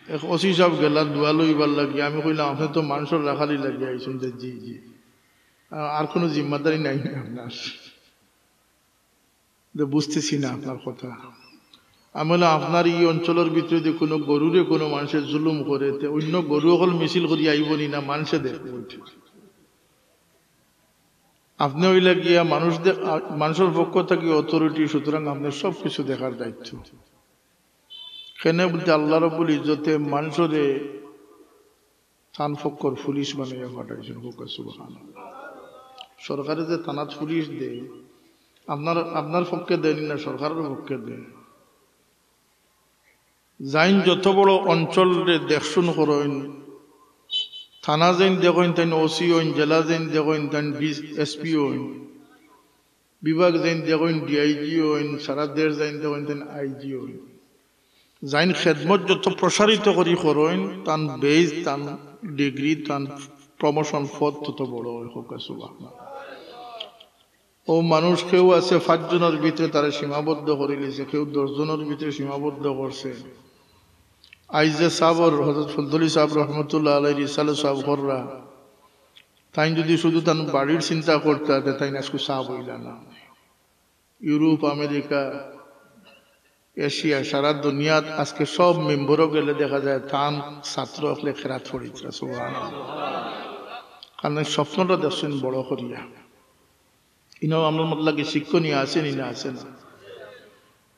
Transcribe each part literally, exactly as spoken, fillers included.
এক OC sub গেলা দোয়া লইবার লাগি, আমি কইলাম, "আপনে তো মানষর রাখালি লাগি আইছইন।" যে, "জি, জি।" "আ-, আর কুনু জিম্মাদারি নাই নি আপনার?" যে, "বুঝতেছি না আপনার কথা।" আমি বললাম, "আপনার ই অঞ্চলর ভিতরে যদি কুনু গরুরে কুনু মানষে জুলুম করে, তে অইন্য গরু অকল মিছিল করি আইবো নি, না মানষে দেখবো?" আপনে অইলা গিয়া মানুষ দে-, আ, মানষর পক্ষ থাকি অথরিটি, সুতরাং আপনার সব কিছু দেখার দায়িত্ব। কেনে বুলতে আল্লাহ রাব্বুল ইজ্জতে মানষরে তান পক্ষর পুলিশ বানাইয়া পাঠাইছইন। কউক্কা সুবহানাল্লাহ। সরকারে যে থানাত পুলিশ দেয়, আপনার, আপনার পক্ষে দেয় নি না, সরকারর পক্ষে দেয়। যাইন যত বড় অঞ্চলরে দেখশুন করইন, থানা যেইন দেখইন তাইন ওসি অইন, জেলা যেইন দেখইন তাইন ডি-, এসপি অইন, বিভাগ যেইন দেখইন ডিআইজি অইন, সারা দেশ যেইন দেখইন তাইন আইজি অইন। যাইন খেদমত যত প্রসারিত করি করইন, তান বেজ, তান ডিগ্রি, তান প্রমোশন পথ তত বড় অয়। কউক্কা সুবহানাল্লাহ। অউ মানুষ কেউ আছে পাঁচজনর ভিতরে তারে সীমাবদ্ধ করিলিছে, কেউ দশজনর ভিতরে সীমাবদ্ধ করছে। আইজ যে সাবর, হযরত ফুলতলি সাব রহমতুল্লাহ আলাইহির রিসালা সাব কররা, তাইন যদি শুধু তান বাড়ির চিন্তা করতা, তে তাইন আইজকু সাব অইলা না। ইউরোপ, আমেরিকা, এশিয়া, সারা দুনিয়াত আইজকে সব মেম্বরও গেলে দেখা যায় তান ছাত্র অকলে কেরাত পড়িতরা। সুবহানাল্লাহ। কারণ স্বপ্নটা দেখছইন বড় করিয়া। ইনো আমরার লাগি শিক্ষণীয় আছে নি না আছে না?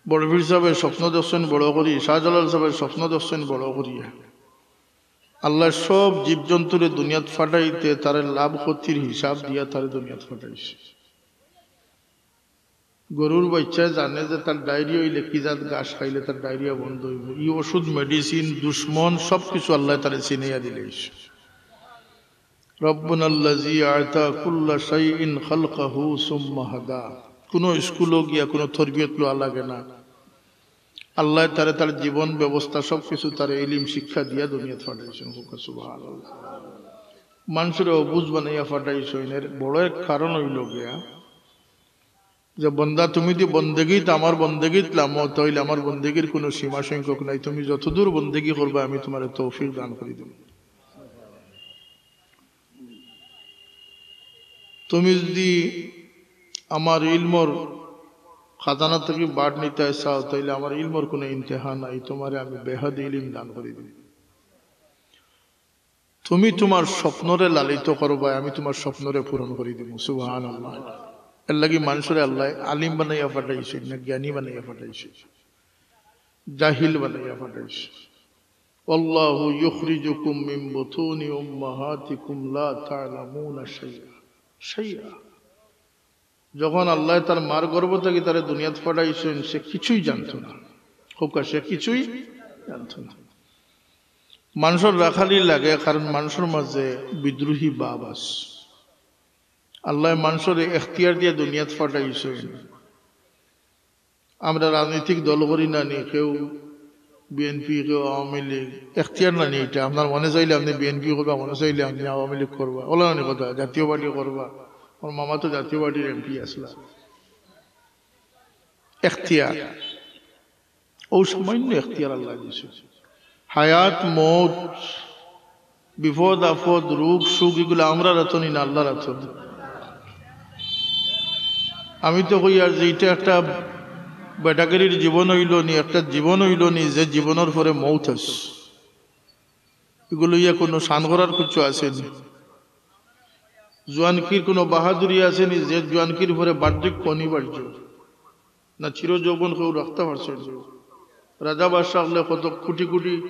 বড় পীর সাবে স্বপ্ন দেখছইন বড় করি, শাহজালাল সাবে স্বপ্ন দেখছইন বড় করিয়া। আল্লায় সব জীবজন্তুরে দুনিয়াত পাঠাইতে তারে লাভ ক্ষতির হিসাব দিয়া তারে দুনিয়াত পাঠাইছে। গরুর বাইচ্চায় জানে যে তার ডায়রিয়া অইলে কি জাত ঘাস খাইলে তার ডায়রিয়া বন্ধ অইবো। ই ওষুধ, মেডিসিন, দুশমন সব কিছু আল্লায় তারে চিনাইয়া দিলাইছে। রব্বুনাল্লাযী আ'তা কুল্লা শাইইন খালকাহু সুম্মা হাদা। কুনু স্কুলো গিয়া কুনু তরবিয়ত লওয়া লাগে না। আল্লায় তারে তার জীবন ব্যবস্থা সব কিছু তারে ইলিম শিক্ষা দিয়া দুনিয়াত পাঠাইছইন। কউক্কা সুবহানাল্লাহ। মানষরে অবুঝ বানাইয়া পাঠাইছইন। এর বড় এক কারণ অইলো গিয়া যে, "বন্দা, তুমি যদি বন্দেগীত, আমার বন্দেগীত লামো, তাইলে আমার বন্দেগীর কুনু সীমা সংখ্যক নাই। তুমি যতদূর বন্দেগী করবা, আমি তুমারে তৌফিক দান করি দিমু। তুমি যদি আমার ইলমর খাজানা থাকি বাট নিতায় চাও, তাইলে আমার ইলমর কুনু ইন্তেহা নাই, তুমারে আমি বেহদ ইলিম দান করি দিমু।" তুমি তুমার স্বপ্নরে লালিত করবায়, আমি তুমার স্বপ্নরে পূরণ করি দিমু। সুবহানাল্লাহ। এর লাগি মানষরে আল্লায় আলিম বানাইয়া পাঠাইছইন না, জ্ঞানী বানাইয়া পাঠাইছইন, জাহিল বানাইয়া পাঠাইছইন। ওয়াল্লাহু ইউখরিজুকুম মিন বুতুনি উম্মাহাতিকুম লা তা'লামুনা শাইআ, শাইআ। যখন আল্লায় তার মার গর্ভ থাকি তারে দুনিয়াত পাঠাইছইন, সে কিছুই জানতো না। কউক্কা, সে কিছুই জানতো না। মানষর রাখালি লাগে, কারণ মানষর মাঝে বিদ্রোহী ভাব আছে। আল্লায় মানষরে এখতিয়ার দিয়া দুনিয়াত পাঠাইছইন। আমরা রাজনৈতিক দল করি না নি, কেউ বিএনপি, কেউ আওয়ামী লীগ, এখতিয়ার না নি ইটা। আপনার মনে চাইলে আপনে বিএনপি করবা, মনে চাইলে আপনে আওয়ামী লীগ করবা, অলা না নি কথা, জাতীয় পার্টি করবা। আমার মামা তো জাতীয় পার্টির এমপি আছলা। এখতিয়ার, অউ সামান্য এখতিয়ার আল্লায় দিছইন। হায়াত, মউত, বিপদ আপদ, রোগ সুখ, ইগুলা আমরার আতো নি না আল্লার আতো? আমি তো কইয়ার যে ইটা একটা বেটাগিরির জীবন অইলো নি, একটা জীবন অইলো নি, যে জীবনর পরে মউত আছে। ইগু লইয়া কুনু শান করার কিচ্ছু আছে নি? জোয়ানকির কুনু বাহাদুরি আছে নি, যে জোয়ানকির পরে বার্ধক্য অনিবার্য? না চির যৌবন কেউ রাখতা পারছে নি? রাজা বাদশা অকলে কত কুটি কুটি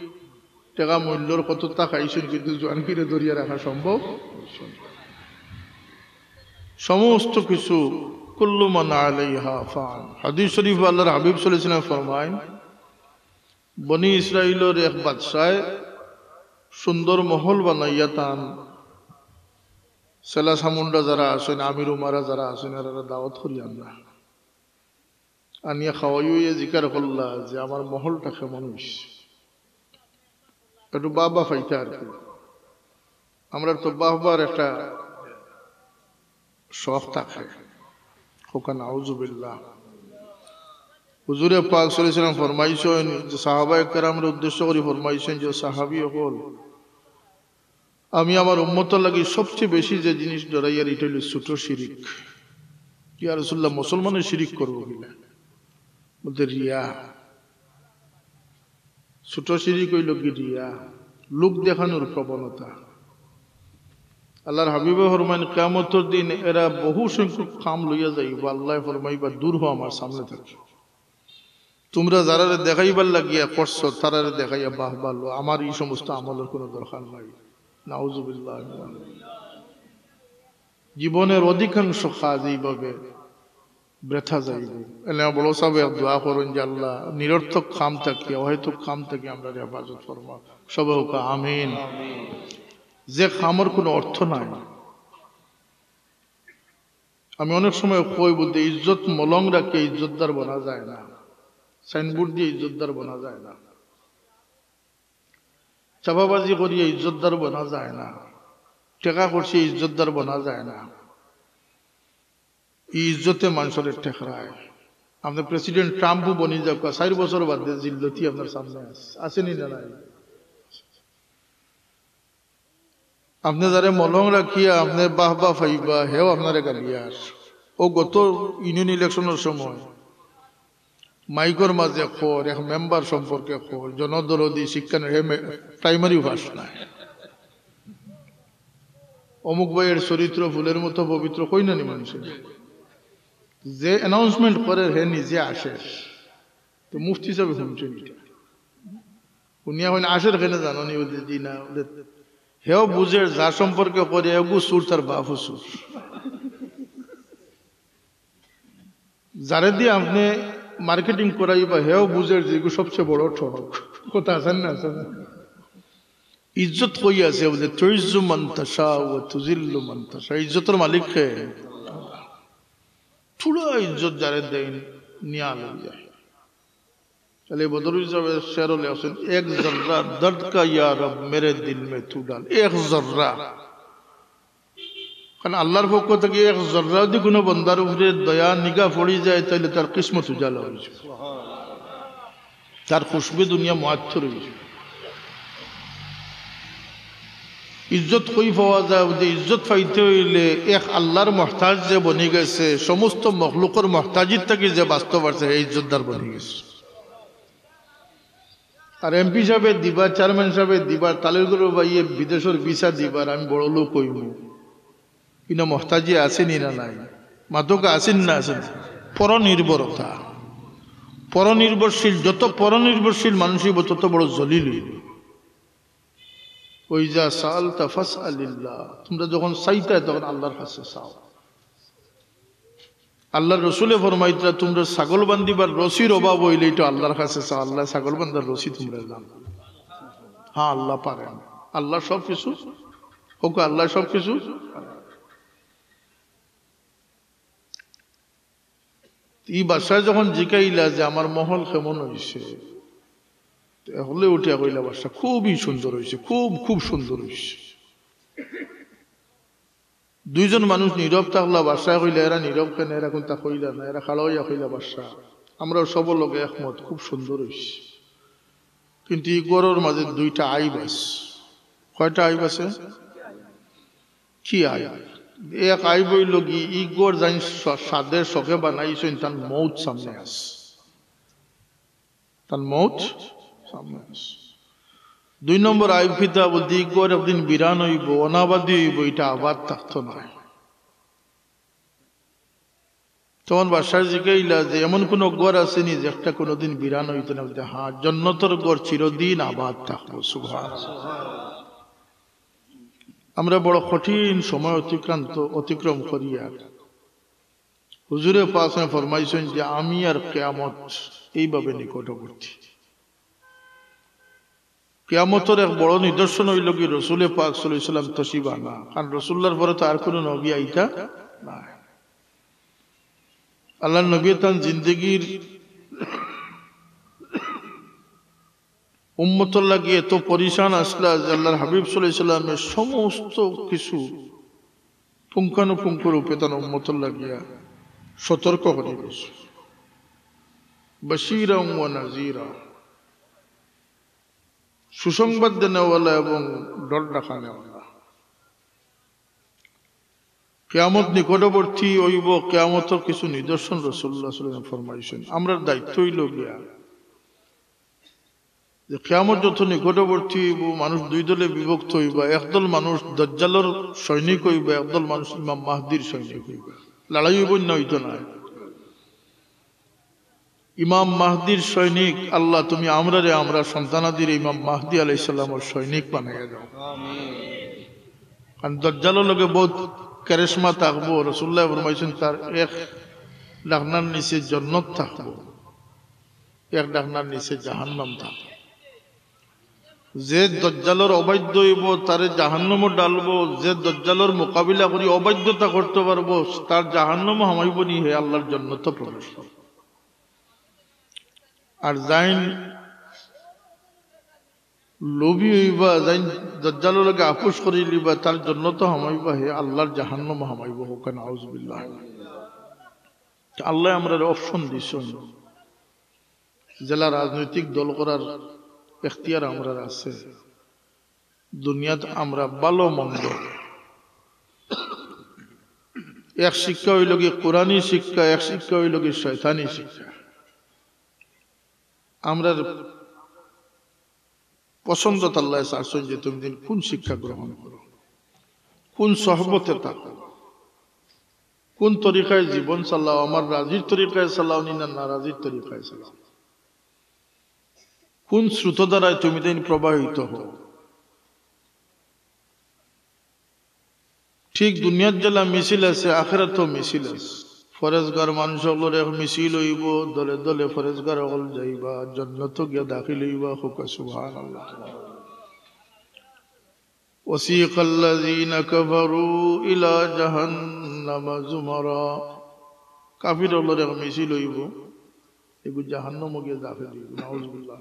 টেকা মূল্যর কততা খাইছইন, কিন্তু জোয়ানকিরে ধরিয়া রাখা সম্ভব অইছে না। সমস্ত কিছু, কুল্লু মান আলাইহা ফান। হাদিস শরীফ আল্লার হাবিব সাল্লাল্লাহু আলাইহি ওয়াসাল্লাম ফরমাইন, বনি ইসরাইলর এক বাদশায় সুন্দর মহল বানাইয়া তান চেলা চামুন্ডা যারা আছইন, আমির উমারা যারা আছইন, এরারে দাওয়াত করি আনরা। আনিয়া খাওয়াইয়া জিকার করলা যে, "আমার মহলটা কেমন অইছে?" একটু বাহবা পাইতা আর কি। আমরার তো বাহবার একটা শখ থাকে। কউক্কা নাউজুবিল্লাহ। হুজুরে পাক সাল্লাল্লাহু আলাইহি ওয়াসাল্লাম ফরমাইছইন, যে সাহাবায়ে কেরামরে উদ্দেশ্য করি ফরমাইছইন, যে সাহাবী অকল, আমি আমার উম্মতর লাগি সবচেয়ে বেশি যে জিনিস ডরাইয়ার, ইটা অইলো ছোট শিরিক। ইয়া রাসূলুল্লাহ, মুসলমানে শিরিক করবো কিলা? বলতে, রিয়া। ছোট শিরিক অইলো কি? রিয়া, লোক দেখানোর প্রবণতা। আল্লাহর হাবিবে ফরমাইন, কিয়ামতর দিন এরা বহু সংখ্যক কাম লইয়া যাইবা, আল্লায় ফরমাইবা, দূর হও আমার সামনে থাকি। তুমরা যারারে দেখাইবার লাগিয়া করছো, তারারে দেখাইয়া বাহবা লও, আমার ই সমস্ত আমলর কুনু দরকার নাই। নাউজুবিল্লাহ। জীবনের অধিকাংশ কাজ এইভাবে বৃথা যাইবো। এলে বড় সাহেব এক দোয়া করইন যে, আল্লাহ, নিরর্থক কাম থাকি, অহেতুক কাম থাকি আমরারে হেফাজত ফরমাও। সবে কউক্কা আমিন। যে কামর কুনু অর্থ নাই। আমি অনেক সময় কই বলতে, ইজ্জত মলং রাখিয়া ইজ্জতদার বনা যায় না, সাইনবোর্ড দিয়া ইজ্জতদার বনা যায় না, চাপাবাজি করিয়া ইজ্জতদার বনা যায় না, টেকা খরচিয়া ইজ্জতদার বনা যায় না। ই ইজ্জতে মানষরে ঠেকরায়। আপনে প্রেসিডেন্ট ট্রাম্পও বনি যাউক্কা, চাইর বছর বাদে জিল্লতি আপনার সামনে আছে, আছে নি না নাই? আপনে যারে মলং রাখিয়া আপনে বাহবা পাইবা, হেও আপনারে গালিয়ার। অউ গত ইউনিয়ন ইলেকশনর সময় মাইকর মাঝে কর, এক মেম্বার সম্পর্কে কর, জনদরদি, শিক্ষা নে-, হে মে-, প্রাইমারিও পাস নায়। অমুক ভাইয়ের চরিত্র ফুলের মতো পবিত্র, কই না নি মানষে? যে অ্যানাউন্সমেন্ট করের হে নিজে আশের। তো মুফতি সাহেব হুনছইন ইটা। হুনিয়া কইন, আশের কেনে জানো নি? বলে, জি না। বলে, হেও বুঝের, যার সম্পর্কে করি, এগু চুর, তার বাপও চুর। যারে দিয়া আপনে মার্কেটিং করাইবা, হেও বুঝের যে এগু সবচেয়ে বড় ঠগ। কথা আছে না, আছে না? ইজ্জত কই আছে? বলে, তুইজ্জু মান তাশা ওয়া তুজিল্লু মান তাশা। ইজ্জতর মালিক কে? থুড়া ইজ্জত যারে দেইন, নিয়া লই যায়। তাহলে বদরুল সাহেবের শের লেখছেন, এক জর্রা দর্দ কা ইয়া রব মেরে দিল মে তু ডাল, এক জর্রা। কারণ আল্লাহর পক্ষ থাকি এক জর্রা যদি কুনু বন্দার উপরে দয়া নিগাহ পড়ি যায়, তাইলে তার কিসমত উজালা অইযায়, তার খুশবু দুনিয়া মুআত্তর অইযায়। ইজ্জত কই পাওয়া যায়? যে ইজ্জত পাইতে অইলে এক আল্লাহর মুহতাজ যে বনি গেছে, সমস্ত মখলুকর মুহতাজির থাকি যে বাঁচতো পারছে, হে ইজ্জতদার বনি গেছে। আর এমপি সাহেবে দিবা, চেয়ারম্যান সাহেবে দিবা, তালির গরু ভাইয়ে বিদেশর ভিসা দিবার, আমি বড় লোক অইমু, ইনো মুহতাজি আছে নি না নাই? মাতকা আছে নি না আছে নি? পরনির্ভরতা, পরনির্ভরশীল। যত পরনির্ভরশীল মানুষ অইবো, তত বড় জলিল অইবো। ওয়া ইযা সাআলতা ফাসআলিল্লাহ, তুমরা যখন চাইতায়, তখন আল্লাহর কাছে চাও। আল্লাহর রসুলে ফরমাইতরা, তুমরা ছাগল বান্ধিবার রশির অভাব অইলে ইটা আল্লাহর কাছে চাও, আল্লায় ছাগল বান্ধার রশি তুমরারে দান করবা। হ্যাঁ, আল্লাহ পারেন, আল্লাহ সব কিছু, কউক্কা আল্লাহ সব কিছু। ই বাদশায় যখন জিকাইলা যে, আমার মহল কেমন অইছে? তো হকলে উঠিয়া কইলা, বাদশা, খুবই সুন্দর অইছে, খুব, খুব সুন্দর অইছে। দুইজন মানুষ নীরব থাকলা, বাদশায় কইলা, এরা নীরব কেনে? এরা কুন্তা কইলা না, এরা খাড়া অইয়া কইলা, বাদশা, আমরা সবর লগে একমত, খুব সুন্দর অইছে, কিন্তু ই ঘরর মাঝে দুইটা আইব আছে। কয়টা আইব আছে? কি আইব? এক আইব অইলো গি, ই ঘর যেইন সা-, সাধে শখে বানাইছইন, তান মউত সামনে আছে। তান মউত সামনে আছে। দুই নম্বর আইব কিতা বলতে, ই ঘর একদিন বিরান অইবো, অনাবাদি অইবো, ইটা আবাদ থাকতো নায়। তখন বাদশায় জিকাইলা যে, এমন কুনু ঘর আছে নি যেটা কুনুদিন বিরান অইতো নায়? বলতে, হ্যাঁ, জন্নতর ঘর চিরদিন আবাদ থাকবো। সুবহানাল্লাহ। আমরা বড় কঠিন সময় অতিক্রান্ত, অতিক্রম করিয়ার। হুজুরে পাক ফরমাইছইন যে, আমি আর কিয়ামত এইভাবে নিকটবর্তী। কিয়ামতর এক বড় নিদর্শন অইলো গি, রসুলে পাক সাল্লাল্লাহু আলাইহি ওয়াসাল্লাম তশরিফ আনা, কারণ রসুলুল্লাহর পরে তো আর কুনু নবী আইতা নায়। আল্লাহর নবী তান জিন্দেগির উম্মতর লাগি এত পরিশান আছলা যে আল্লাহর হাবিব সাল্লাল্লাহু আলাইহি ওয়াসাল্লামে সমস্ত কিছু পুঙ্খানুপুঙ্খ রূপে তান উম্মতর লাগিয়া সতর্ক করি গেছে। বাশীরাও ওয়া নাযীরা, সুসংবাদ দেনেওয়ালা এবং ডর ডাকানেওয়ালা। কিয়ামত নিকটবর্তী অইবো, কিয়ামতর কিছু নিদর্শন রাসূলুল্লাহ সাল্লাল্লাহু আলাইহি ওয়াসাল্লাম ফরমাইছইন। আমরার দায়িত্ব অইলো গিয়া যে কিয়ামত যত নিকটবর্তী অইবো, মানুষ দুই দলে বিভক্ত অইবা। একদল মানুষ দাজ্জালর সৈনিক অইবা, একদল মানুষ ইমাম মাহদির সৈনিক অইবা। লড়াই অইবো না, অইতো নায়? ইমাম মাহদির সৈনিক, আল্লাহ, তুমি আমরারে, আমরার সন্তানাদিরে ইমাম মাহদি আলাইহিস সালামর সৈনিক বানাইয়া দেও। কারণ দাজ্জালর লগে বউত কারিশমা থাকবো। রাসূলুল্লাহ ফরমাইছইন, তার এক ডাকনার নিচে জন্নত থাকবো, এক ডাকনার নিচে জাহান্নাম থাকবো। যে দাজ্জালর অবাধ্য অইবো, তারে জাহান্নামো ডালবো। যে দাজ্জালর মোকাবিলা করি অবাধ্যতা করতে পারবো, তার জাহান্নামো হামাইবো নি, হে আল্লাহর জন্নতো প্রবেশ করবো। আর যাইন লোভী অইবা, যাইন দাজ্জালর লগে আপোষ করিলিবা, তার জন্নতো হামাইবা, হে আল্লাহর জাহান্নামো হামাইবো। হউক্কা নাউজুবিল্লাহ। আল্লায় আমরারে option দিছইন, যেলা রাজনৈতিক দল করার এখতিয়ার আমরার আছে। দুনিয়াত আমরা ভালো মন্দ, এক শিক্ষা অইলো গি কোরআনী শিক্ষা, এক শিক্ষা অইলো গি শয়তানি শিক্ষা। আমরার পছন্দত আল্লায় চাইছইন যে তুমি দিন কোন শিক্ষা গ্রহণ করো, কোন সহবতে থাকো, কোন তরিকায় জীবন চালাও, আমার রাজির তরিকায় চালাও নি না নারাজির তরিকায় চালাও, কোন স্রোত দ্বারায় তুমি দিন প্রবাহিত হও। ঠিক দুনিয়াত যেলা মিছিল আছে, আখেরাতও মিছিল আছে। ফরেজগার মানুষ অকলর এক মিছিল অইবো, দলে দলে ফরেজগার অকল যাইবা, জন্নতো গিয়া দাখিল অইবা। হউক্কা সুবহানাল্লাহ। وسيق الذين كفروا إلى جهنم زمرا। কাফির অকলর এক মিছিল অইবো, এগু জাহান্নামো গিয়া দাখিল অইবো। নাউজুবিল্লাহ।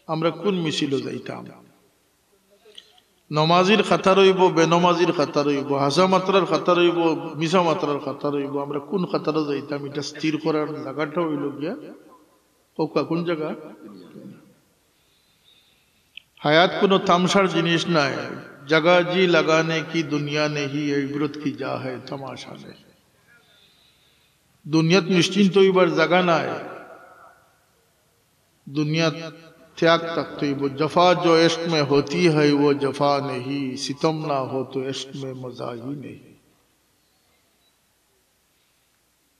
আমরা কোন মিছিলো যাইতাম? নমাজির কাতার অইবো, বেনমাজির কাতার অইবো, হাছা মাতরার কাতার অইবো, মিছা মাতরার কাতার অইবো, আমরা কোন কাতারো যাইতাম, ইটা স্থির করার জাগাটা অইলো গিয়া, হউক্কা কোন জাগা? হায়াত কুনু তামশার জিনিস নায়। जगह जी लगाने की दुनिया नहीं, इबरत की जा है तमाशा नहीं। দুনিয়াত নিশ্চিন্ত অইবার জাগা নায়। দুনিয়াত ত্যাগ থাকতে অইবো। जफा जो इश्क में होती है वो जफा नहीं, सितम ना हो तो इश्क में मजा ही नहीं।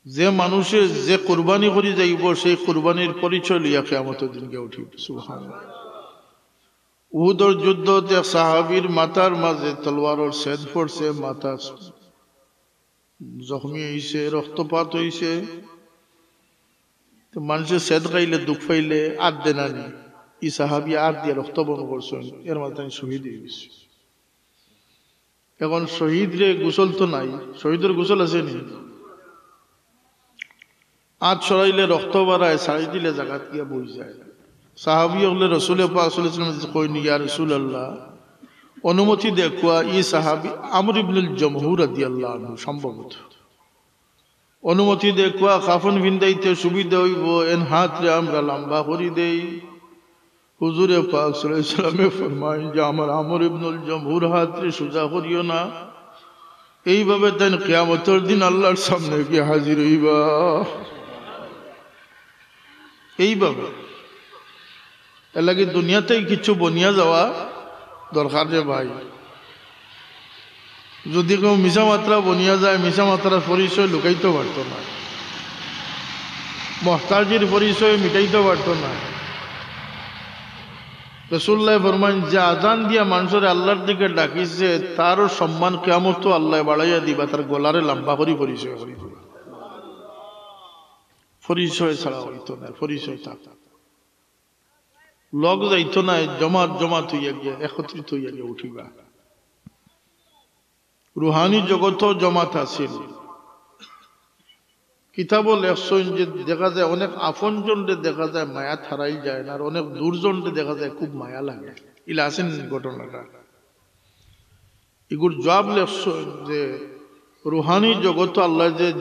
যে মানুষে যে কুরবানি করি যাইবো, সেই কুরবানির পরিচয় লইয়া কিয়ামতর দিন গিয়া উঠিবো। সুবহানাল্লাহ। উহুদর যুদ্ধত এক সাহাবীর মাথার মাঝে তলোয়ারর ছেদ পড়ছে, মাথা জখমি অইছে, রক্তপাত অইছে। তো মানষে ছেদ খাইলে, দুখ পাইলে আত দেয় না নি? ই সাহাবী আত দিয়া রক্ত বন্ধ করছইন, এর মাঝে তাইন শহীদ অইগেছইন। এখন শহীদরে গোসল তো নাই, শহীদর গোসল আছে নি? আত সরাইলে রক্ত বারায়, ছাড়ি দিলে জাগাত গিয়া বই যায়। সাহাবী অকলে রসুলে পাক সাল্লাল্লাহু আলাইহি ওয়াসাল্লামরে কইন, "ইয়া রাসূলুল্লাহ, অনুমতি দেউক্কা।" ই সাহাবী আমর ইবনুল জমহু রাদিয়াল্লাহু আনহু সম্ভবত। "অনুমতি দেউক্কা, কাফন ফিন্দাইতে সুবিধা অইবো, এন আতরে আমরা লাম্বা করি দেই।" হুজুরে পাক সাল্লাল্লাহু আলাইহি ওয়াসাল্লামে ফরমাইন যে, "আমার আমর ইবনুল জমহুর আতরে সুজা করিও না।" এইভাবে তাইন কিয়ামতর দিন আল্লাহর সামনে গিয়া হাজির অইবা। এইভাবে। এর লাগি দুনিয়াতেই কিছু বনিয়া যাওয়া দরকার রে ভাই। যদি কেউ মিছা মাতরা বনিয়া যায়, মিছা মাতরার পরিচয় লুকাইতে পারতো না, মহতাজির পরিচয় মিটাইতে পারতো না। রাসূলুল্লাহ ফরমাইন, যে আজান দিয়া মানষরে আল্লাহর দিকে ডাকিছে, তারও সম্মান কিয়ামতো আল্লায় বাড়াইয়া দিবা, তার গলারে লাম্বা করি পরিচয় করি দিবা। পরিচয় ছাড়া অইতো না, পরিচয় থাক। লগ যাইতো না, জমাত জমাত অইয়া গিয়া, একত্রিত অইয়া গিয়া উঠিবা। রুহানি জগতও জমাত আছিল। কিতাবো লেখছইন যে দেখা যায় অনেক আপনজনরে দেখা যায় মায়াত হারাই যায় না, আর অনেক দূরজনরে দেখা যায় খুব মায়া লাগে। ইলা আছে নি ঘটনাটা? ইগুর জবাব লেখছইন যে রুহানি জগতো আল্লায় যে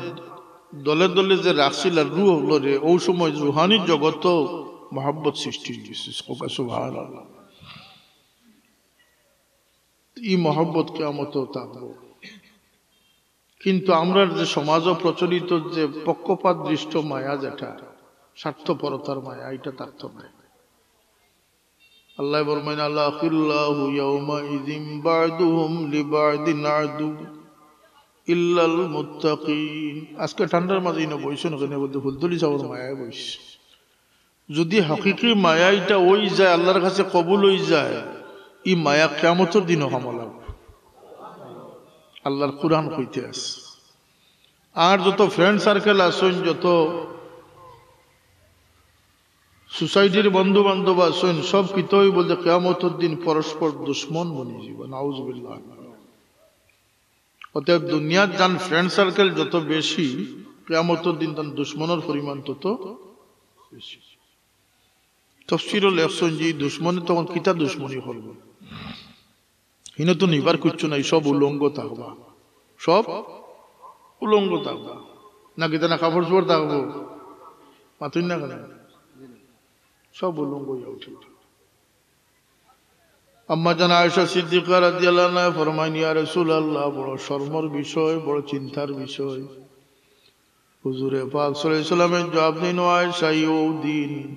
দলে দলে যে রাখছিল আর রুহ অকলরে, অউ সময় রুহানি জগতো মহব্বত সৃষ্টি অই গেছে। কউক্কা সুবহানাল্লাহ। ই মহব্বত কিয়ামতো থাকবো। কিন্তু আমরার যে সমাজো প্রচলিত যে পক্ষপাত দৃষ্ট মায়া, যেটা স্বার্থপরতার মায়া, ইটা থাকতো নায়। আল্লায় ফরমাইন, "আল আখিল্লাউ ইয়াউমাইযিন বা'দুহুম লিবা'দিন আদু ইল্লাল মুত্তাকিন।" আজকে ঠান্ডার মাঝে ইনো বইছইন, কেনে বলতে ফুলতলি সাবর মায়ায় বইছে। যদি হাকিকি মায়া ইটা অই যায়, আল্লার কাছে কবুল অই যায়, ই মায়া কিয়ামতর দিনও কামো লাগবো। আল্লার কুরআন কইতে আছে। আর যত friend circle আছইন, যত societyর বন্ধু বান্ধব আছইন, সব কিতা অইবো যে কিয়ামতর দিন পরস্পর দুশমন বনি যাইবো। নাউজুবিল্লাহ। অতএব দুনিয়াত যান friend circle যত বেশি, কিয়ামতর দিন তান দুশমনর পরিমাণ তত বেশি। তফসিরো লেখছইন যে ই দুশমনে তখন কিতা দুশমনি করবো? হিনো তো নিবার কিচ্ছু নাই, সব উলঙ্গ থাকবা, সব উলঙ্গ থাকবা। না কিতা না কাপড় চোপড় থাকবো? মাতইন না কেনে? সব উলঙ্গ অইয়া উঠিবো। আম্মা জান আয়েশা সিদ্দিকা রাদিয়াল্লাহু আনহা ফরমাইন, "ইয়া রাসূলুল্লাহ, বড় শরমর বিষয়, বড় চিন্তার বিষয়।" হুজুরে পাক সাল্লাল্লাহু আলাইহি ওয়াসাল্লামে জবাব দিন, "ও আয়েশা, অউ দিন,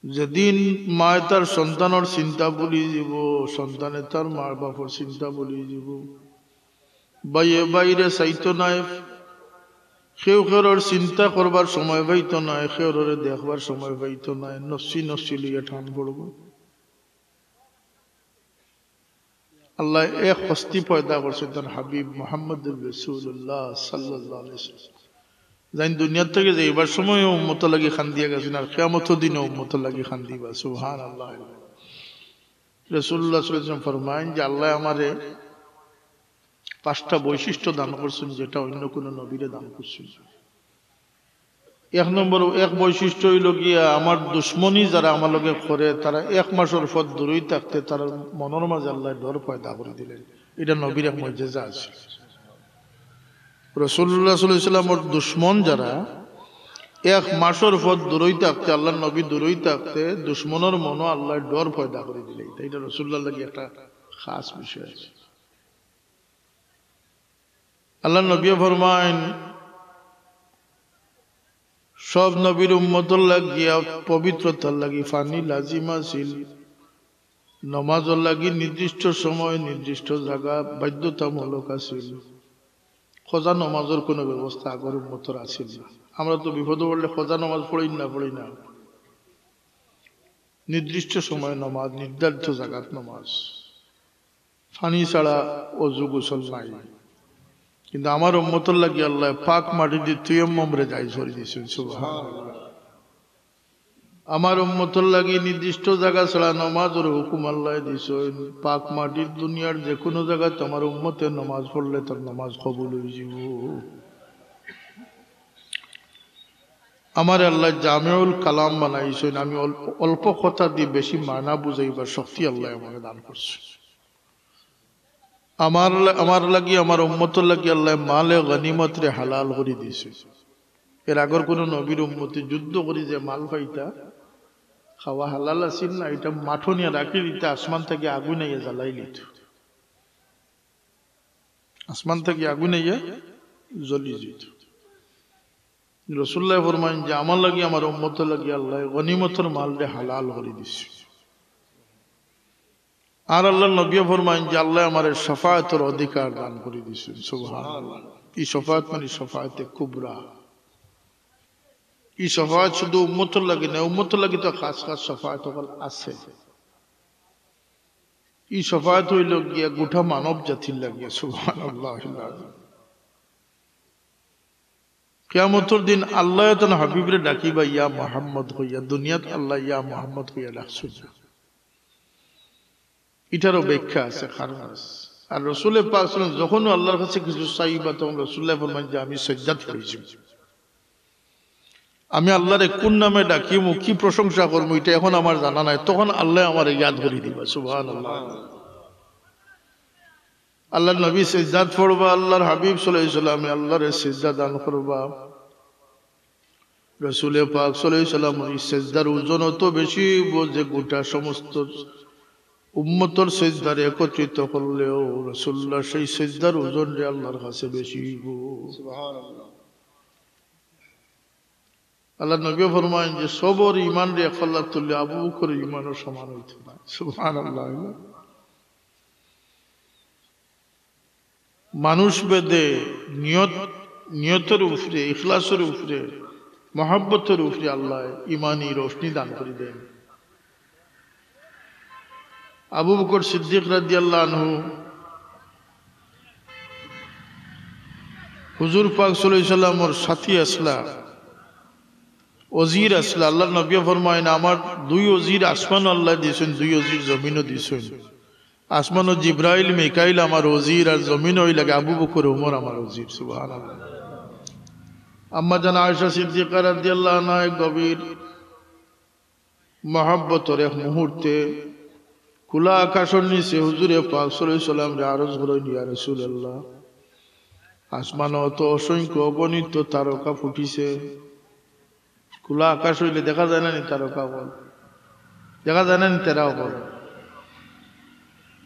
যেদিন মায় তার সন্তানর চিন্তা ভুলি যিবো, সন্তানে তার মা বাপর চিন্তা ভুলি যিবো, ভাইয়ে ভাইরে চাইতো নায়, কেউ কেউরর চিন্তা করবার সময় পাইতো নায়, কেউররে দেখবার সময় পাইতো নায়, নফসি নফসি লইয়া টান পড়বো।" আল্লায় এক হস্তি পয়দা করছইন, তান হাবিব মুহাম্মদুর রাসূলুল্লাহ সাল্লাল্লাহু আলাইহি ওয়াসাল্লাম। যেইন দুনিয়ার থাকি যাইবার সময়ও উম্মতর লাগি কান্দিয়া গেছইন, আর কিয়ামতর দিনও উম্মতর লাগি কান্দিবা। সুবহানাল্লাহ। রাসূলুল্লাহ সাল্লাল্লাহু আলাইহি ওয়াসাল্লাম ফরমাইন যে, "আল্লায় আমারে পাঁচটা বৈশিষ্ট্য দান করছইন, যেটা অইন্য কুনু নবীরে দান করছইন না।" এক নম্বর, এক বৈশিষ্ট্য অইলো গিয়া, আমার দুশমনি যারা আমার লগে করে, তারা এক মাসর পথ দূরই থাকতে তারার মনর মাঝে আল্লায় ডর পয়দা করি দিলা। ইটা নবীর এক মুজিজা আছিল। রাসূলুল্লাহ সাল্লাল্লাহু আলাইহি ওয়াসাল্লামর দুশমন যারা, এক মাসর পথ দূরই থাকতে, আল্লার নবী দূরই থাকতে, দুশমনর মনো আল্লায় ডর পয়দা করি দিলা। ইটা, ইটা রাসূলুল্লাহর লাগি একটা খাস বিষয় আছিল। আল্লার নবীয়ে ফরমাইন, সব নবীর উম্মতর লাগিয়া পবিত্রতার লাগি পানি লাজিম আছিল, নমাজর লাগি নির্দিষ্ট সময়, নির্দিষ্ট জাগা বাধ্যতামূলক আছিল। কাজা নমাজর কুনু ব্যবস্থা আগর উম্মতর আছিল না। আমরা তো বিপদো পড়লে কাজা নমাজ পড়ি না, পড়ি না। নির্দিষ্ট সময় নমাজ, নির্ধারিত জাগাত নমাজ। পানি ছাড়া অজু গোসল নাই। কিন্তু আমার উম্মতর লাগি আল্লায় পাক মাটিদি তায়াম্মুমরে জায়েজ করি দিছইন। সুবহানাল্লাহ। আমার উম্মতর লাগি নির্দিষ্ট জাগা ছাড়া নমাজর হুকুম আল্লায় দিছইন। পাক মাটির দুনিয়ার যেকুনু জাগাত আমার উম্মতে নমাজ পড়লে তার নমাজ কবুল অই যিবো। আমারে আল্লায় জামেউল কালাম বানাইছইন। আমি অল্প, অল্প কথাদি বেশি মানা বুঝাইবার শক্তি আল্লায় আমারে দান করছইন। আমার লা-, আমার লাগি, আমার উম্মতর লাগি আল্লায় মালে গনিমতরে হালাল করি দিছইন। এর আগর কুনু নবীর উম্মতে যুদ্ধ করি যে মাল পাইতা, খাওয়া হালাল আছিল না, ইটা মাঠো নিয়া রাখি দিতা, আসমান থাকি আগুন আইয়া জ্বালাইলিতো। আসমান থাকি আগুন আইয়া জ্বলি যাইতো। রাসূলুল্লায় ফরমাইন যে, "আমার লাগি, আমার উম্মতর লাগি আল্লায় গনিমতর মালরে হালাল করি দিছইন।" আর আল্লার নবীয়ে ফরমাইন যে, "আল্লায় আমারে শাফাআতর অধিকার দান করি দিছইন।" সুবহানাল্লাহ। ই শাফাআত মানি শাফাআতে কুবরা। ই শাফাআত শুধু উম্মতর লাগি না, উম্মতর লাগি তো খাস খাস শাফাআত অকল আছে। ই শাফাআত অইলো গিয়া গোটা মানব জাতির লাগি। সুবহানাল্লাহ। কিয়ামতর দিন আল্লায় তান হাবিবরে ডাকিবা ইয়া মুহাম্মদ কইয়া, দুনিয়াত আল্লায় ইয়া মুহাম্মদ কইয়া ডাকছইন না। ইটারও ব্যাখ্যা আছে, কারণ আছে। আর রাসূলে পাক সাল্লাল্লাহু আলাইহি ওয়াসাল্লাম যখন আল্লার কাছে কিছু চাইবা, তখন রাসূলুল্লায় ফরমাইন যে, "আমি সজ্জাত অই যিমু।" আমি আল্লারে কুন নামে ডাকিমু, কি প্রশংসা করমু, ইটা এখন আমার জানা নাই, তখন আল্লায় আমারে ইয়াদ করি দিবা। সুবহানাল্লাহ। আল্লাহর নবী সেজদাত পড়বা, আল্লাহর হাবিব সাল্লাল্লাহু আলাইহি সাল্লামে আল্লাহরে সেজদা দান করবা। রসুলে পাক সাল্লাল্লাহু আলাইহি সাল্লামর এই সেজদার ওজন অত বেশি অইবো যে গোটা সমস্ত উম্মতর সেজদারে একত্রিত করলেও রসুলুল্লাহর সেই সেজদার ওজনরে আল্লাহর কাছে বেশি অইবো। সুবহানাল্লাহ। আল্লাহর নবীয়ে ফরমাইন যে সবর ইমানরে এক পাল্লাত তুললে আবু বকরর ইমানর সমান অইতো নায়। সুবহানাল্লাহ। মানুষ ভেদে নিয়ত, নিয়তর উপরে, ইখলাসর উপরে, মহব্বতর উপরে আল্লায় ইমানি রোশনি দান করি দেইন। আবু বকর সিদ্দিক রাদিয়াল্লাহু আনহু হুজুর পাক সাল্লাল্লাহু আলাইহি সাল্লামর সাথী আছলা, ওজির আছলা। আল্লাহর নবীয়ে ফরমাইন, আমার দুই ওজির আসমানো আল্লায় দিছইন, দুই ওজির জমিনো দিছইন। আসমানো জিব্রাইল, মিকাইল আমার ওজির, আর জমিনো অউ লাগে আবু বকর, উমর আমার ওজির। সুবহানাল্লাহ। আম্মা জান আয়েশা সিদ্দিকা রাদিয়াল্লাহু আনহা এক গভীর মহব্বতর এক মুহূর্তে খোলা আকাশর নিচে হুজুরে পাক সাল্লাল্লাহু আলাইহি সাল্লামরে আরজ করইন, ইয়া রাসূলুল্লাহ, আসমানো তো অসংখ্য অগণিত তারকা ফুটিছে। খোলা আকাশ অইলে দেখা যায় না নি তারকা অকল? দেখা যায় না নি তারা অকল?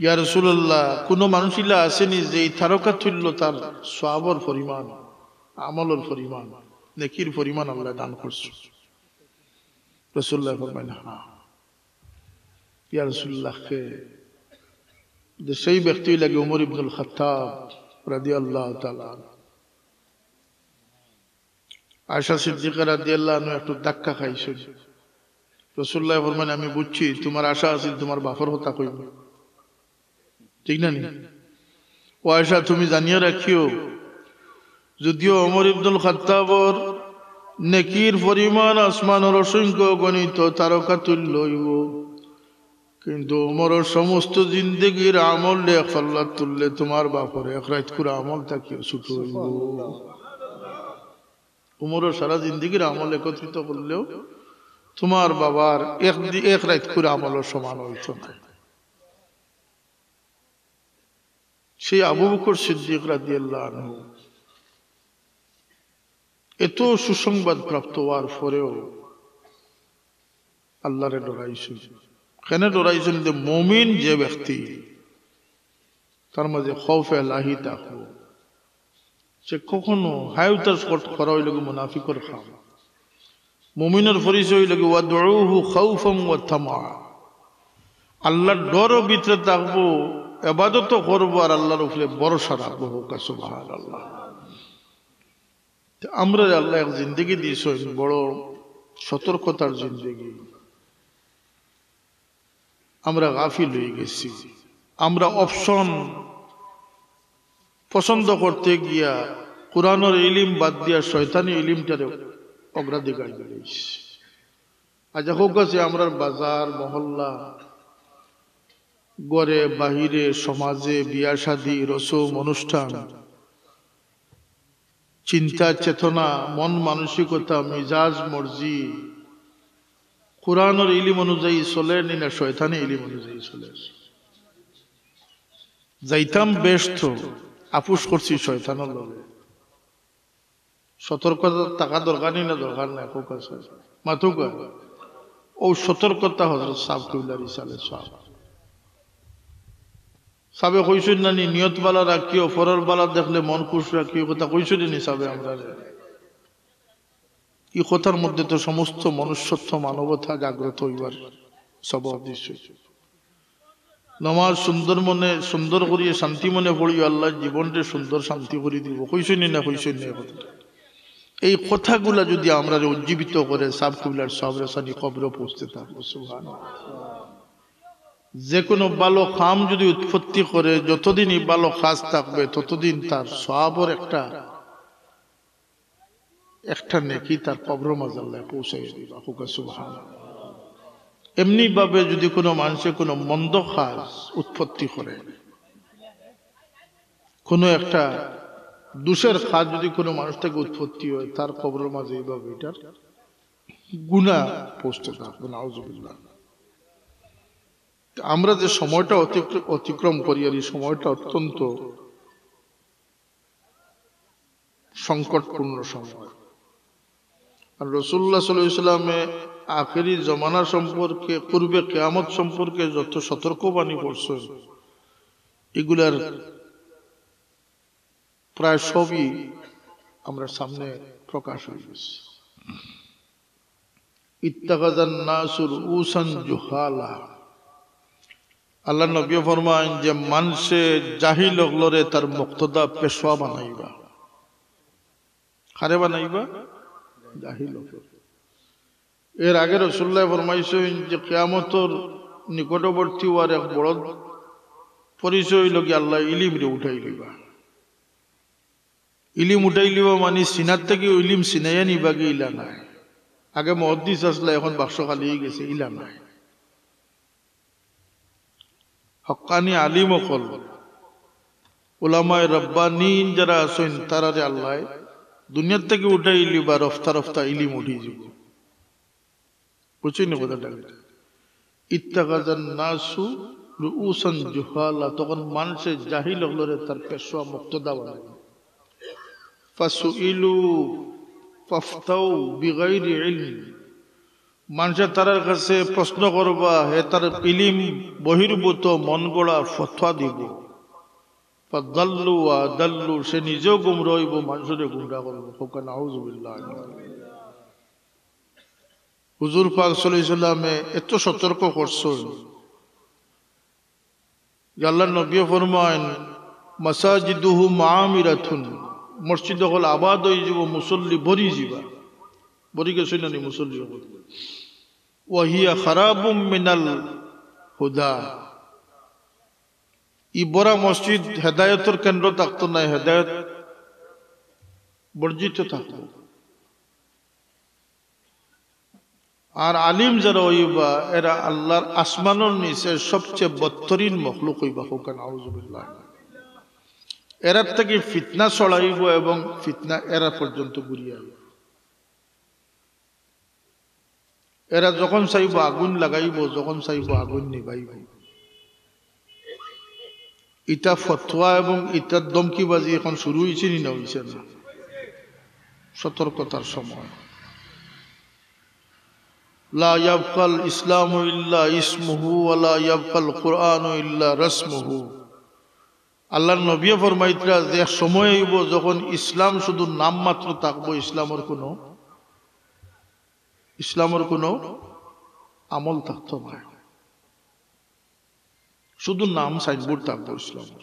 ইয়া রাসূলুল্লাহ, কুনু মানুষ ইলা আছে নি যে এই তারকা তুল্য তার সওয়াবর পরিমাণ, আমলর পরিমাণ, নেকির পরিমাণ আল্লায় দান করছে? রাসূলুল্লাহ ফরমাইন, হ্যাঁ। ইয়া রাসূলুল্লাহ, কে? যে সেই ব্যক্তি অইলা গি উমর ইবনুল খাত্তাব রাদিয়াল্লাহু তাআলা আনহু। আয়েশা সিদ্দিকা রাদিয়াল্লাহু আনহা একটু ধাক্কা খাইছইন। রাসূলুল্লাহ ফরমাইন, আমি বুঝছি, তুমার আশা আছিল তুমার বাপর কথা কইবা, ঠিক না নি? ও আয়েশা, তুমি জানিয়া রাখিও, যদিও ওমর ইবনুল খাত্তাবর নেকির পরিমাণ আসমানর অসংখ্য অগণিত তারকা তুল্য অইবো, কিন্তু ওমরর সমস্ত জিন্দেগির আমলরে এক পাল্লাত তুললে তুমার বাপর এক রাইতকুর আমল থাকিও ছুটো অইবো। ওমরর সারা জিন্দেগির আমল একত্রিত করলেও তুমার বাবার এক দি-, এক রাইতকুর আমলর সমান অইতো নায়। সেই আবু বকর সিদ্দিক রাদিয়াল্লাহু আনহু এত সুসংবাদ প্রাপ্ত অওয়ার পরেও আল্লাহরে ডরাইছইন। কেনে ডরাইছইন? যে মুমিন যে ব্যক্তি, তার মাঝে খৌফে এলাহি থাকবো, সে কখনো হায়উতাশ কর-, করা অইলো গি মুনাফিকর কাম। মুমিনর পরিচয় অইলো গি ওয়াদউহু খাওফান ওয়া তামাআ। আল্লাহর ডরও ভিতরে থাকবো, ইবাদতও করবো আর আল্লাহর উপরে ভরসা রাখবো। কউক্কা সুবহানাল্লাহ। তে আমরারে আল্লায় এক জিন্দেগি দিছইন, বড় সতর্কতার জিন্দেগি। আমরা গাফিল অইগেছি। আমরা option পছন্দ করতে গিয়া কোরআনর ইলিম বাদ দিয়া শয়তানি ইলিমটারে অগ্রাধিকার দিলাইছি। আইজ কউক্কা যে আমরার বাজার, মহল্লা, ঘরে, বাহিরে, সমাজে, বিয়া শাদী, রসম, অনুষ্ঠান, চিন্তা, চেতনা, মন মানসিকতা, মিজাজ, মর্জি, কোরআনর ইলিম অনুযায়ী চলের নি না শয়তানি ইলিম অনুযায়ী চলের? যাইতাম বেশ তো, আপোষ করছি শয়তানর লগে। সতর্কতা থাকা দরকার নি না দরকার নাই? কউক্কা। মাতউক্কা। অউ সতর্কতা হজরত সাব কিবলার ইসালে সওয়াব। সাবে কইছইন না নি, নিয়ত বালা রাখিও, পরর বালা দেখলে মন খুশ রাখিও, কথা কইছইন নি সাবে আমরারে? ই কথার মধ্যে তো সমস্ত মনুষ্যত্ব, মানবতা জাগ্রত অইবার সবব দিছে। নমাজ সুন্দর মনে, সুন্দর করিয়া শান্তি মনে পড়িও, আল্লায় জীবনরে সুন্দর শান্তি করি দিবো। কইছইন নি না, কইছইন নি কথা? এই কথাগুলা যুদি আমরারে উজ্জীবিত করে, সাব কিবলার সওয়াব রেসানি কবরো পৌঁছতে থাকবো। সুবহানাল্লাহ। যে কোনো ভালো কাম যুদি উৎপত্তি করে, যতদিন ই ভালো কাজ থাকবে, ততদিন তার সওয়াবর একটা, একটা নেকি তার কবরর মাঝে আল্লায় পৌঁছাইয়া দিবা। কউক্কা সুবহানাল্লাহ। এমনি ভাবে যুদি কোনো মানষে কোনো মন্দ কাজ উৎপত্তি করে, কোনো একটা দোষের কাজ যুদি কোনো মানুষ থাকি উৎপত্তি অয়, তার কবরর মাঝে ইভাবে ইটার গুনা পৌঁছতে থাকবো। নাউজুবিল্লাহ। আমরা যে সময়টা অতিক্র-, অতিক্রম করি, আর এই সময়টা অত্যন্ত সংকটপূর্ণ সময়। আর রাসূলুল্লাহ সাল্লাল্লাহু আলাইহি ওয়াসাল্লামে আখেরি জমানা সম্পর্কে, পূর্বে কিয়ামত সম্পর্কে যত সতর্কবাণী করছেন, এগুলার প্রায় সবই আমরা সামনে প্রকাশ হয়ে গেছে। ইত্তাখাযান নাসু রুউসান জুহালা। আল্লাহর নবী ফরমাইন যে মানষে জাহিল অকলরে তার মুক্তদা, পেশওয়া বানাইবা। কারে বানাইবা? জাহিল অকলরে। এর আগে রাসূলুল্লাহ ফরমাইছইন যে কিয়ামতর নিকটবর্তী অওয়ার এক বড় পরিচয় অইলো গিয়া আল্লায় ইলিমরে উঠাই লিবা। ইলিম উঠাই লিবা মানি সিনার থাকি ইলিম ছিনাইয়া নিবা গি, ইলা নায়। আগে মুহাদ্দিস আছলা, এখন বাক্স খালি অই গেছে, ইলা নায়। হক্কানি আলিম অকল, উলামায়ে রব্বানিন যারা আছইন, তারারে আল্লায় দুনিয়ার থাকি উঠাই লিবা, রফতা রফতা ইলিম উঠি যিবো। বুঝছইন নি কথাটা? ইত্তাখাযান নাসু রুউসান জুহালা, তখন মানষে জাহিল অকলরে তার পেশওয়া, মুক্তদা বানাইবা। ফাসুইলু ফাফতাউ বিগাইরি ইলম। মানষে তারার কাছে প্রশ্ন করবা, হে তার ইলিম বহির্ভূত মন গড়া ফতোয়া দিবো। ফাদাল্লু ওয়া আদাল্লু, সে নিজেও গুমরা অইবো, মানষরে গুমরা করবো। কউক্কা নাউজুবিল্লাহ। হুজুর পাক সাল্লাল্লাহু আলাইহি ওয়াসাল্লামে এত সতর্ক করছইন যে আল্লাহর নবী ফরমাইন, "মাসাজিদুহুম আমিরাতুন", মসজিদ অকল আবাদ অই যিবো, মুসল্লি ভরি যিবা, ভরি গেছইন না নি মুসল্লি অকল। "ওয়া হিয়া খারাবুম মিনাল হুদা", ই ভরা মসজিদ হেদায়েতর কেন্দ্র থাকতো নায়, হেদায়েত বর্জিত থাকতো। আর আলিম যারা অইবা, এরা আল্লাহর আসমানর নিচে সবচেয়ে বদতরিন মখলুক অইবা। কউক্কা নাউজুবিল্লাহ। এরার থাকি ফিতনা ছড়াইবো এবং ফিতনা এরা পর্যন্ত ঘুরিয়া আইবো। এরা যখন চাইবো আগুন লাগাইবো, যখন চাইবো আগুন নিবাইবো। ইটা ফতোয়া এবং ইটার ধমকিবাজি এখন শুরু অইছে নি না অইছে না? সতর্কতার সময়। লা ইয়াবকাল ইসলামু ইল্লা ইসমুহু ওয়া লা ইয়াবকাল কুরআনু ইল্লা রাসমুহু। আল্লাহর নবীয়ে ফরমাইতরা যে এক সময় অইবো যখন ইসলাম শুধু নাম মাত্র থাকবো, ইসলামর কোনো, ইসলামর কোনো আমল থাকতো নায়। শুধু নাম, সাইনবোর্ড থাকবো ইসলামর।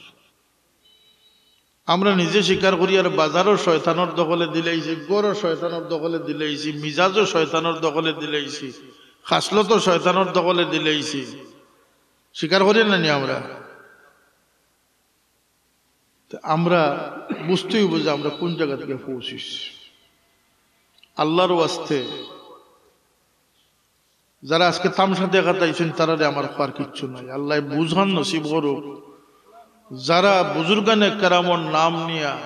আমরা নিজে স্বীকার করি, আর বাজারও শয়তানর দখলে দিলাইছি, ঘরও শয়তানর দখলে দিলাইছি, মিজাজও শয়তানর দখলে দিলাইছি, খাসলতও শয়তানর দখলে দিলাইছি। স্বীকার করি না নি আমরা? তে আমরা বুঝতে অইবো যে আমরা কোন জাগা থাকি পৌঁছিছি। আল্লাহর ওয়াস্তে যারা আজকে তামশা দেখাত আইছইন, তারারে আমার কওয়ার কিচ্ছু নাই। আল্লায় বুঝান নসিব করুক। যারা বুজুর্গানে কেরামর নাম নিয়া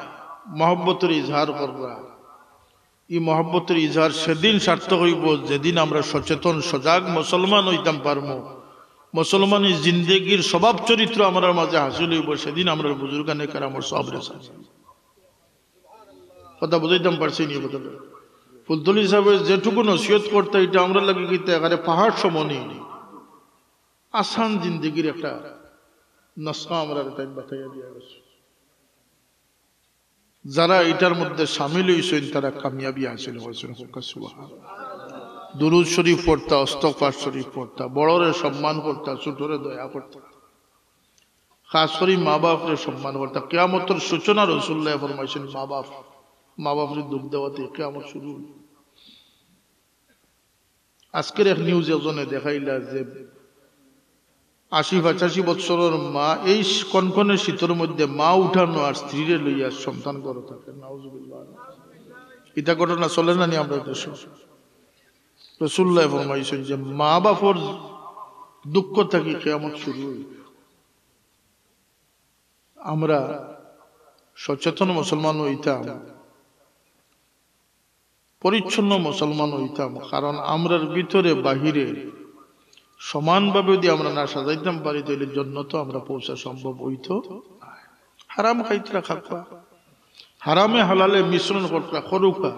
মহব্বতর ইজহার কররা, ই মহব্বতর ইজহার সেদিন সার্থক অইবো, যেদিন আমরা সচেতন, সজাগ মুসলমান অইতাম পারমু। মুসলমানি জিন্দেগির স্বভাব চরিত্র আমরার মাঝে হাসিল অইবো, সেদিন আমরার বুজুর্গানে কেরামর সওয়াব রেজাল্ট। কথা বুঝাইতাম পারছি নি কথাটা? ফুলতলি সাহেবে যেটুকু নসিহত করতা, ইটা আমরার লাগি কিতা একেবারে পাহাড় সম নি। আসান জিন্দেগির একটা নসখা আমরারে তাইন বাতাইয়া দিয়া গেছইন। যারা ইটার মধ্যে শামিল অইছইন, তারা কামিয়াবি হাসিল করছইন। কউক্কা সুবহানাল্লাহ। দুরুদ শরীফ পড়তা, ইস্তেগফার শরীফ পড়তা, বড়রে সম্মান করতা, ছোটরে দয়া করতা, খাস করি মা বাপরে সম্মান করতা। কিয়ামতর সূচনা রাসূলুল্লায় ফরমাইছইন, মা বাপ, মা বাপরে দুখ দেওয়াতে কিয়ামত শুরু অইবো। আজকের এক নিউজ একজনে দেখাইলা যে আশি পঁচাশি বছরর মা এই শী-, কনকনে শীতর মধ্যে মা উঠানো আর স্ত্রীরে লইয়া সন্তান ঘরো থাকে। নাউজুবিল্লাহ। ইটা ঘটনা চলে না নি আমরার দেশো? রাসূলুল্লায় ফরমাইছইন যে মা বাপর দুঃখ থাকি কিয়ামত শুরু অইবো। আমরা সচেতন মুসলমান অইতাম, পরিচ্ছন্ন মুসলমান অইতাম, কারণ আমরার ভিতরে বাহিরে সমানভাবে যদি আমরা না সাজাইতাম পারি, তাহলে জন্নতো আমরা পৌঁছা সম্ভব হইতো না। হারাম খাইতরা খাউক্কা, হারামে হালালে মিশ্রণ করতরা করউক্কা।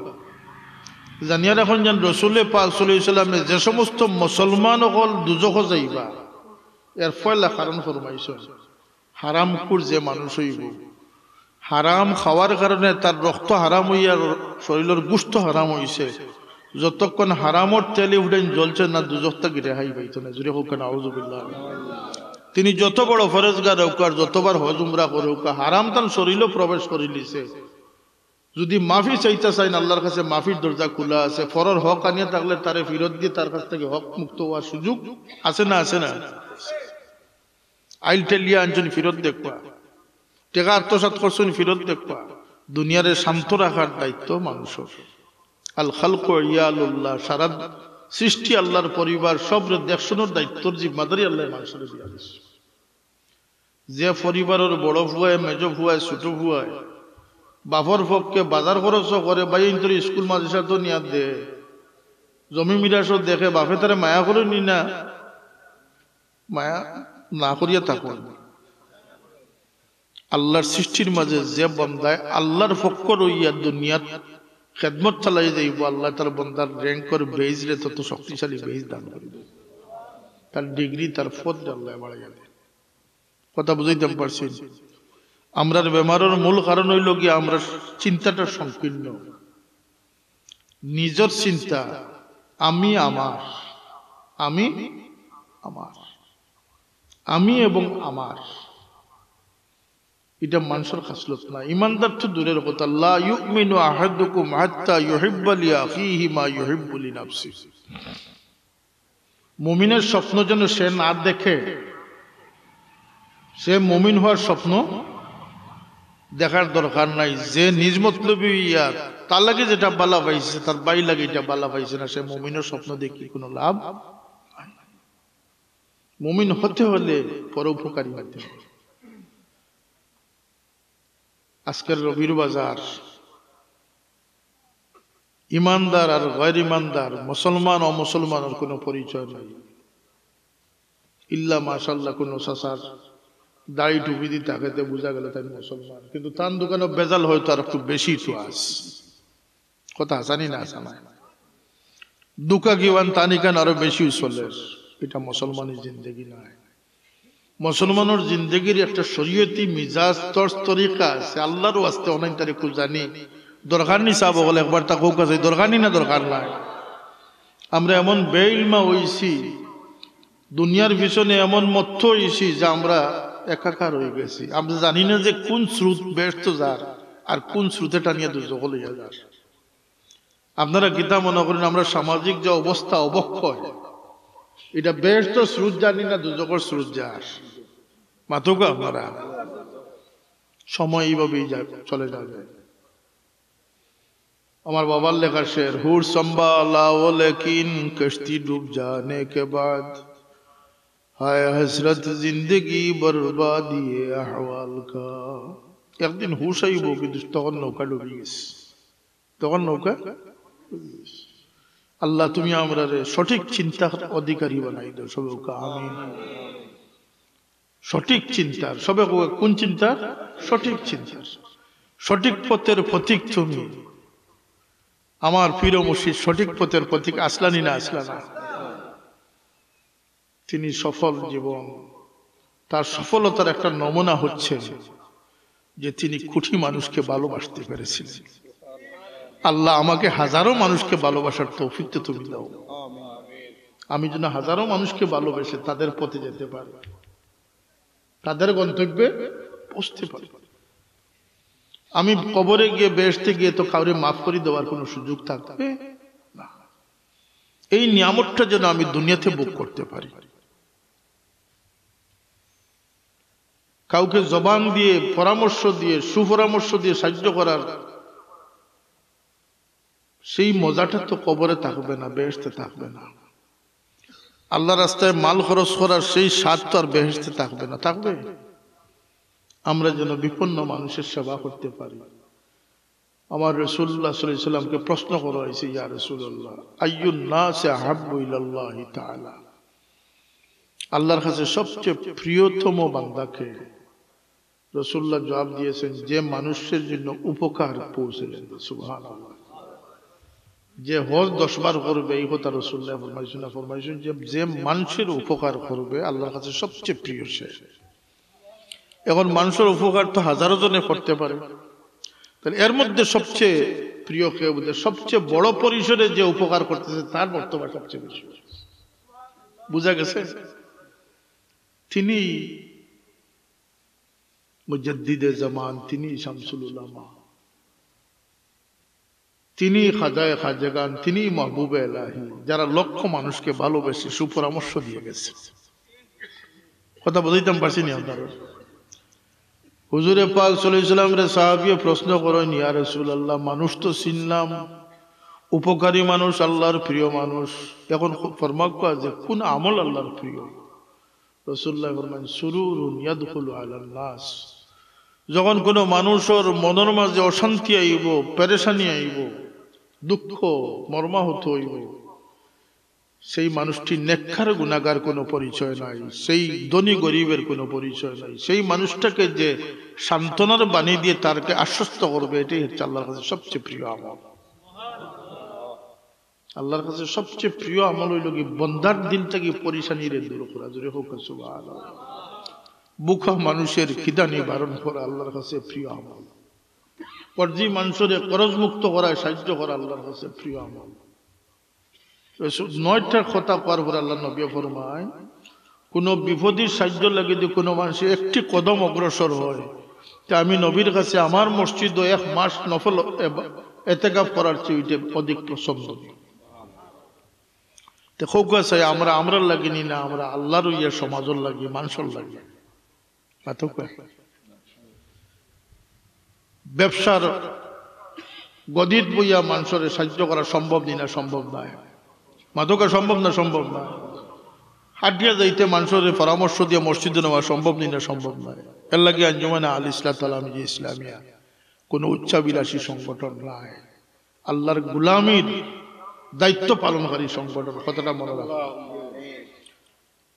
জানিয়া রাখইন যেন রসুলে পাক সাল্লাল্লাহু আলাইহি ওয়াসাল্লামে যে সমস্ত মুসলমান অকল দুজখো যাইবা, এর পয়লা কারণ ফরমাইছইন, হারামখুর যে মানুষ অইবো, হারাম খাওয়ার কারণে তার রক্ত হারাম অইয়া শরীলর গুস্ত হারাম অইছে, যতক্ষণ হারামর তেলে উঠেন জ্বলছে না, দুজখ থাকি রেহাই পাইতো না। জোরে কউক্কা না, আউযুবিল্লাহ। তিনি যত বড় ফরেজগার অউক্কা, যতবার হজ উমরা করউক্কা, হারাম তান শরীলো প্রবেশ করিলিছে। যদি মাফি চাইতা চাইন, আল্লাহর কাছে মাফির দরজা খোলা আছে। পরর হক আনিয়া থাকলে তারে ফিরত দিয়া তার কাছ থাকি হক মুক্ত অওয়ার সুযোগ আছে না, আছে না? আইল ঠেলিয়া আনছইন, ফিরত দেউক্কা। টেকা আত্মসাৎ করছইন, ফিরত দেউক্কা। দুনিয়ারে শান্ত রাখার দায়িত্ব মানুষর। আল খালকু ইয়ালুল্লাহ, সারা সৃষ্টি আল্লাহর পরিবার, সবরে দেখশোনর দায়িত্বর জিম্মাদারি আল্লায় মানুষরে দিয়া দিছে। যে পরিবারর বড় ফুয়ায়, মেজ ফুয়ায়, ছোট ফুয়ায়, বাপর পক্ষে বাজার খরচও করে, ভাইয়াইন্তর স্কুল মাদ্রাসাত নিয়া দে, জমি মিরাসও দেখে, বাপে তারে মায়া করইন নি না? মায়া না করিয়া থাকইন। আল্লাহর সৃষ্টির মাঝে যে বন্দায় আল্লাহর পক্ষ রইয়া দুনিয়াত খেদমত চালাই যাইবো, আল্লায় তার বন্দার rank-র base-রে তত শক্তিশালী base দান করি দিবা। তার degree, তার পদরে আল্লায় বাড়াইয়া দেইন। কথা বুঝাইতাম পারছি? আমরার বেমারর মূল কারণ অইলো গিয়া আমরার চিন্তাটা সংকীর্ণ। নিজর চিন্তা, আমি আমার, আমি আমার, আমি এবং আমার, ইটা মানষর খাসলত না। ইমানদার তো দূরের কথা, লা ইউমিনু আহাদুকুম হাত্তা ইউহিব্বা লিআখিহি মা ইউহিব্বু লিনাফসিহি। মুমিনের স্বপ্ন যেন সে না দেখে, সে মুমিন হওয়ার স্বপ্ন দেখার দরকার নাই। যে নিজ মতলবি অইয়া তার লাগি যেটা বালা পাইছে, তার ভাইর লাগি ইটা বালা পাইছে না, সে মুমিনের স্বপ্ন দেখি কোনো লাভ নাই। মুমিন হতে হলে পরোপকারী হতে হবে। আজকের রবির বাজার, ইমানদার আর গয়র ইমানদার, মুসলমান অমুসলমানর কোনো পরিচয় নাই। ইল্লা মাশাআল্লাহ কোনো চাচার দাড়ি টুপি দি থাকে, তে বুঝা গেল তাইন মুসলমান, কিন্তু তান দোকানো ভেজাল হয়তো আর একটু বেশি তো আছে। কথা হাছা নি না, হাছা নায়? দোকা কিওয়ান তানিকান আরো বেশি চলের। ইটা মুসলমানি জিন্দেগি নায়। মুসলমানর জিন্দেগির একটা শরীয়তি মিজাজ, তর্জ তরিকা আছে। আল্লাহর ওয়াস্তে অনাইন তারে খুব জানি। দরকার নি সাব অকল, একবার তা কউক্কা চাই, দরকার নি না দরকার নাই? আমরা এমন বেইলমা অইছি, দুনিয়ার পিছনে এমন মত্ত অইছি যে আমরা একাকার অই গেছি। আমরা জানি না যে কোন স্রোত বেহেস্তো যার আর কোন স্রোতে টানিয়া দুজখো লইয়া যার। আপনারা কিতা মনে করেন, আমরা সামাজিক যে অবস্থা, অবক্ষয়, ইটা বেহেস্তো স্রোত যার নি না দুজখর স্রোত যার? মাতউক্কা আপনারা। সময় এইভাবেই যা-, চলে যাবে। আমার বাবার লেখা শের, "হুশ সম্ভালা ও লেকিন কশতি ডুব জানে কে বাদ, হায় হসরত জিন্দেগি বরবাদি এ আহওয়াল কা।" একদিন হুশ আইবো, কিন্তু তখন নৌকা ডুবি গেছে। তখন নৌকা ডুবি গেছে। আল্লাহ, তুমি আমরারে সঠিক চিন্তার অধিকারী বানাই দেও। সবে কউক্কা আমিন। সঠিক চিন্তার, সবে কউক্কা, কোন চিন্তার? সঠিক চিন্তার। সঠিক পথের পথিক তুমি। আমার পীর ও মুর্শিদ সঠিক পথের পথিক আছলা নি না আছলা না? তিনি সফল জীবন, তার সফলতার একটা নমুনা হচ্ছে যে তিনি কোটি মানুষকে ভালোবাসতে পেরেছিলেন। আল্লাহ, আমাকে হাজারো মানুষকে ভালোবাসার তৌফিক তো তুমি দাও, আমি যেন হাজারো মানুষকে ভালোবেসে তাদের পথে যেতে পারি, তাদের গন্তব্যে পৌঁছতে পারি। আমি কবরে গিয়ে, বেহেশতে গিয়ে তো কাউরে মাফ করে দেওয়ার কোনো সুযোগ থাকবে না। এই নিয়ামতটা যেন আমি দুনিয়াতে ভোগ করতে পারি। কাউকে জবান দিয়ে, পরামর্শ দিয়ে, সুপরামর্শ দিয়ে সাহায্য করার সেই মজাটা তো কবরে থাকবে না, বেহেশতে থাকবে না। আল্লাহর রাস্তায় মাল খরচ করার সেই স্বাদ তো আর বেহেশতে থাকবে না, থাকবে? আমরা যেন বিপন্ন মানুষের সেবা করতে পারি। আমার রাসূলুল্লাহ সাল্লাল্লাহু আলাইহি ওয়াসাল্লামকে প্রশ্ন করা হয়েছে, "ইয়া রাসূলুল্লাহ, আইয়ুন নাসি আহাব্বু ইলাল্লাহি তাআলা?" আল্লাহর কাছে সবচেয়ে প্রিয়তম বান্দাকে? রাসূলুল্লাহ জবাব দিয়েছেন, যে মানুষের জন্য উপকার পৌঁছে যাবে। সুবহানাল্লাহ। যে হজ দশ বার করবে, এই কথা রাসূলুল্লাহ ফরমাইছেন না, ফরমাইছেন যে, যে মানুষের উপকার করবে, আল্লাহর কাছে সবচেয়ে প্রিয় সে। এখন মানুষের উপকার তো হাজারো জনে করতে পারে, তাহলে এর মধ্যে সবচেয়ে প্রিয় কে? বুঝে, সবচেয়ে বড় পরিসরে যে উপকার করতেছে, তার মর্তবা সবচেয়ে বেশি। বুঝা গেছে? তিনি মুজাদ্দিদে জামান, তিনি শামসুল উলামা, তিনি খাজায়ে খাজেগান, তিনি মাহবুবে এলাহি, যারা লক্ষ মানুষকে ভালোবেসে সুপরামর্শ দিয়ে গেছে। কথা বুঝাইতাম পারছি নি আপনারা? হুজুরে পাক সাল্লাল্লাহু আলাইহি ওয়াসাল্লামরে সাহাবিয়ে প্রশ্ন করেন, "ইয়া রাসূলুল্লাহ, মানুষ তো চিনলাম, উপকারী মানুষ, আল্লাহর প্রিয় মানুষ, এখন ফরমাউক্কা যে কোন আমল আল্লাহর প্রিয়?" রাসূলুল্লাহ ফরমাইন, "সুরুরুন ইয়াদখুলু আলান নাস।" যখন কোনো মানুষের মনের মাঝে অশান্তি আইব, পেরেশানি আইব, দুঃখ, মর্মাহত হইব, সেই মানুষটি নেককার গুনাহগার কোনো পরিচয় নাই, সেই ধনী গরিবের কোনো পরিচয় নাই। সেই মানুষটাকে যে সান্ত্বনার বাণী দিয়ে তারকে আশ্বস্ত করবে, এটাই হচ্ছে আল্লাহর কাছে সবচেয়ে প্রিয় আমল। আল্লাহর কাছে সবচেয়ে প্রিয় আমল হইল কি, বন্দার দিল থাকি পরিশানিরে দূর করা। জোরে হোক সুবহানাল্লাহ। ভুখা মানুষের খিদা নিবারণ করা আল্লাহর কাছে প্রিয় আমল। কর্জি মানুষরে করজ মুক্ত করা, সাহায্য করা আল্লাহর কাছে প্রিয় আমল। নয়টা কথা কওয়ার পরে আল্লাহর নবী ফরমায়, কোনো বিপদী সাহায্য লাগি যদি কোনো মানুষ একটি কদম অগ্রসর হয়, তে আমি নবীর কাছে আমার মসজিদো এক মাস নফল এব-, এতেকাফ করার চেয়ে ওইটা অধিক পছন্দনীয়। তে কউক্কা চাই, আমরা আমরার লাগি নি না, আমরা আল্লাহর ইয়া সমাজর লাগি, মানুষর লাগি। মাতউক্কা। ব্যবসার গদিত বইয়া মানুষরে সাহায্য করা সম্ভব নি না, সম্ভব নায়? মাতউক্কা, সম্ভব না, সম্ভব নায়? হাটিয়া যাইতে মানুষরে পরামর্শ দিয়া মসজিদো নেওয়া সম্ভব নি না, সম্ভব নায়? এর লাগি আঞ্জুমানে আল ইসলাহ তালামিজে ইসলামিয়া কোনো উচ্চাভিলাষী সংগঠন নায়, আল্লাহর গুলামির দায়িত্ব পালনকারী সংগঠন। কথাটা মনে রাখা।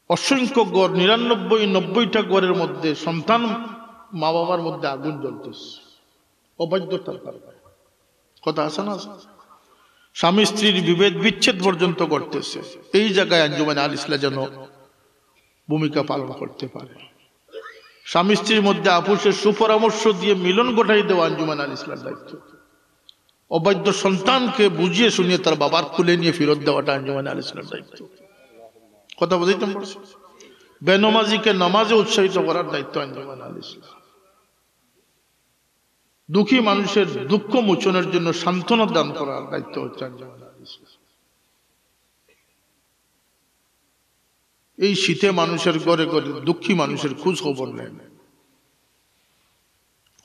অসংখ্য ঘর, নিরানব্বই নব্বইটা ঘরের মধ্যে সন্তান মা বাবার মধ্যে আগুন জ্বলতেছে অবাধ্যতার কারণে। কথা আছে না? স্বামী স্ত্রীর বিভেদ বিচ্ছেদ পর্যন্ত ঘটতেছে। এই জায়গায় আঞ্জুমানে আল ইসলাহ যেন ভূমিকা পালন করতে পারে। স্বামী স্ত্রীর মধ্যে আপোষের সুপরামর্শ দিয়ে মিলন ঘটাই দেওয়া আঞ্জুমানে আল ইসলাহর দায়িত্ব। অবাধ্য সন্তানকে বুঝিয়ে শুনিয়ে তার বাবার কুলে নিয়ে ফিরত দেওয়াটা আঞ্জুমানে আল ইসলাহর দায়িত্ব। কথা বুঝাইতাম পারছি? বেনমাজিকে নামাজে উৎসাহিত করার দায়িত্ব আঞ্জুমানে আল ইসলাহ। দুঃখী মানুষের দুঃখ মোচনের জন্য সান্ত্বনা দান করার দায়িত্ব হচ্ছে আঞ্জুমানে আল ইসলাহ। এই শীতে মানুষের ঘরে ঘরে দুঃখী মানুষের খোঁজ খবর নেন।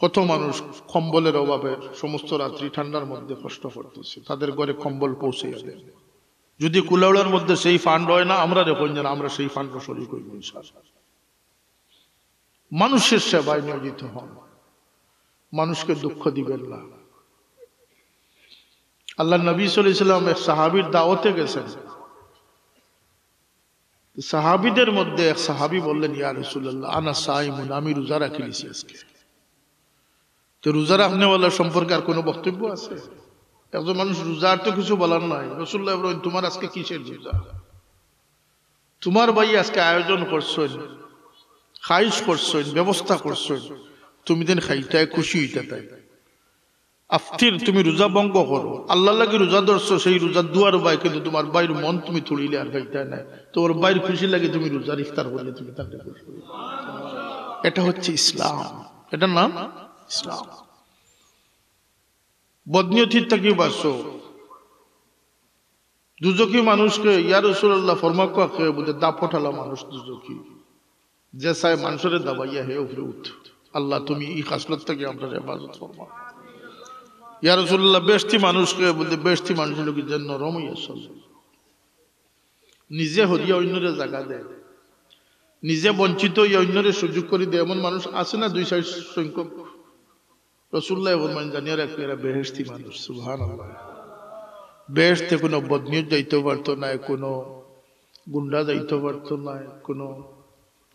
কত মানুষ কম্বলের অভাবে সমস্ত রাত্রি ঠান্ডার মধ্যে কষ্ট করতেছে, তাদের ঘরে কম্বল পৌঁছে দেন। যদি কুলাউড়ার মধ্যে সেই ফান্ড হয় না, আমরা দেখুন যেন আমরা সেই ফান্ডও শরিক হইব ইনশাআল্লাহ। মানুষের সেবায় নিয়োজিত হন, মানুষকে দুঃখ দিবেন না। আল্লাহর নবী সাল্লাল্লাহু আলাইহি ওয়াসাল্লাম এক সাহাবীর দাওয়াতে গেছেন। তো সাহাবীদের মধ্যে এক সাহাবী বললেন, "ইয়া রাসূলুল্লাহ, আনা সাইমুন, আমি রোজা রাখিলিছি আজকে।" তো রোজা রাখনেওয়ালার সম্পর্কে আর কোনো বক্তব্য আছে? একজন মানুষ রোজার তো কিছু বলার নাই। রাসূলুল্লাহ বলেন, "তোমার আজকে কিসের রোজা? তোমার ভাই আজকে আয়োজন করছইন, খাইশ করছইন, ব্যবস্থা করছইন, তুমি দিন খাইতায়, খুশি হইতায়। আফতির, তুমি রোজা ভঙ্গ করো, আল্লাহর লাগি রোজা ধরছো, সেই রোজার দুয়ার বায়, কিন্তু তোমার ভাইর মন তুমি তুলিলে আর খাইতায় না, তোমার ভাইর খুশি লাগে তুমি রোজার ইফতার করলে তুমি তাকে খুশি করো।" এটা হচ্ছে ইসলাম, এটার নাম ইসলাম। বদনিয়তির থাকি বাঁচো। দুজখী মানুষকে, ইয়া রাসূলুল্লাহ, ফরমাউক্কা কে? বুলে, দাপটআলা মানুষ দুজখী, যে চায় মানুষরে দাবাইয়া হে উপরে উঠ। আল্লাহ, তুমি এই খাসলত থাকি আমরারে হেফাজত ফরমাও। ইয়া রাসূলুল্লাহ, বেহেশতি মানুষকে? বুলে, বেহেশতি মানুষ অইলো কি যে নরম হইয়া চলে, নিজে হরিয়া অন্যরে জাগা দেয়, নিজে বঞ্চিত হইয়া অন্যরে সুযোগ করি দেয়। এমন মানুষ আছে না দুই চাইর সংখ্যক? রাসূলুল্লাহ ফরমাইন, জানিয়া রাখো, এরা বেহেশতি মানুষ। সুবহানাল্লাহ। বেহেশতে কোনো বদনিয়ত যাইতেও পারতো না, কোনো গুন্ডা যাইতো পারতো নায়, কোনো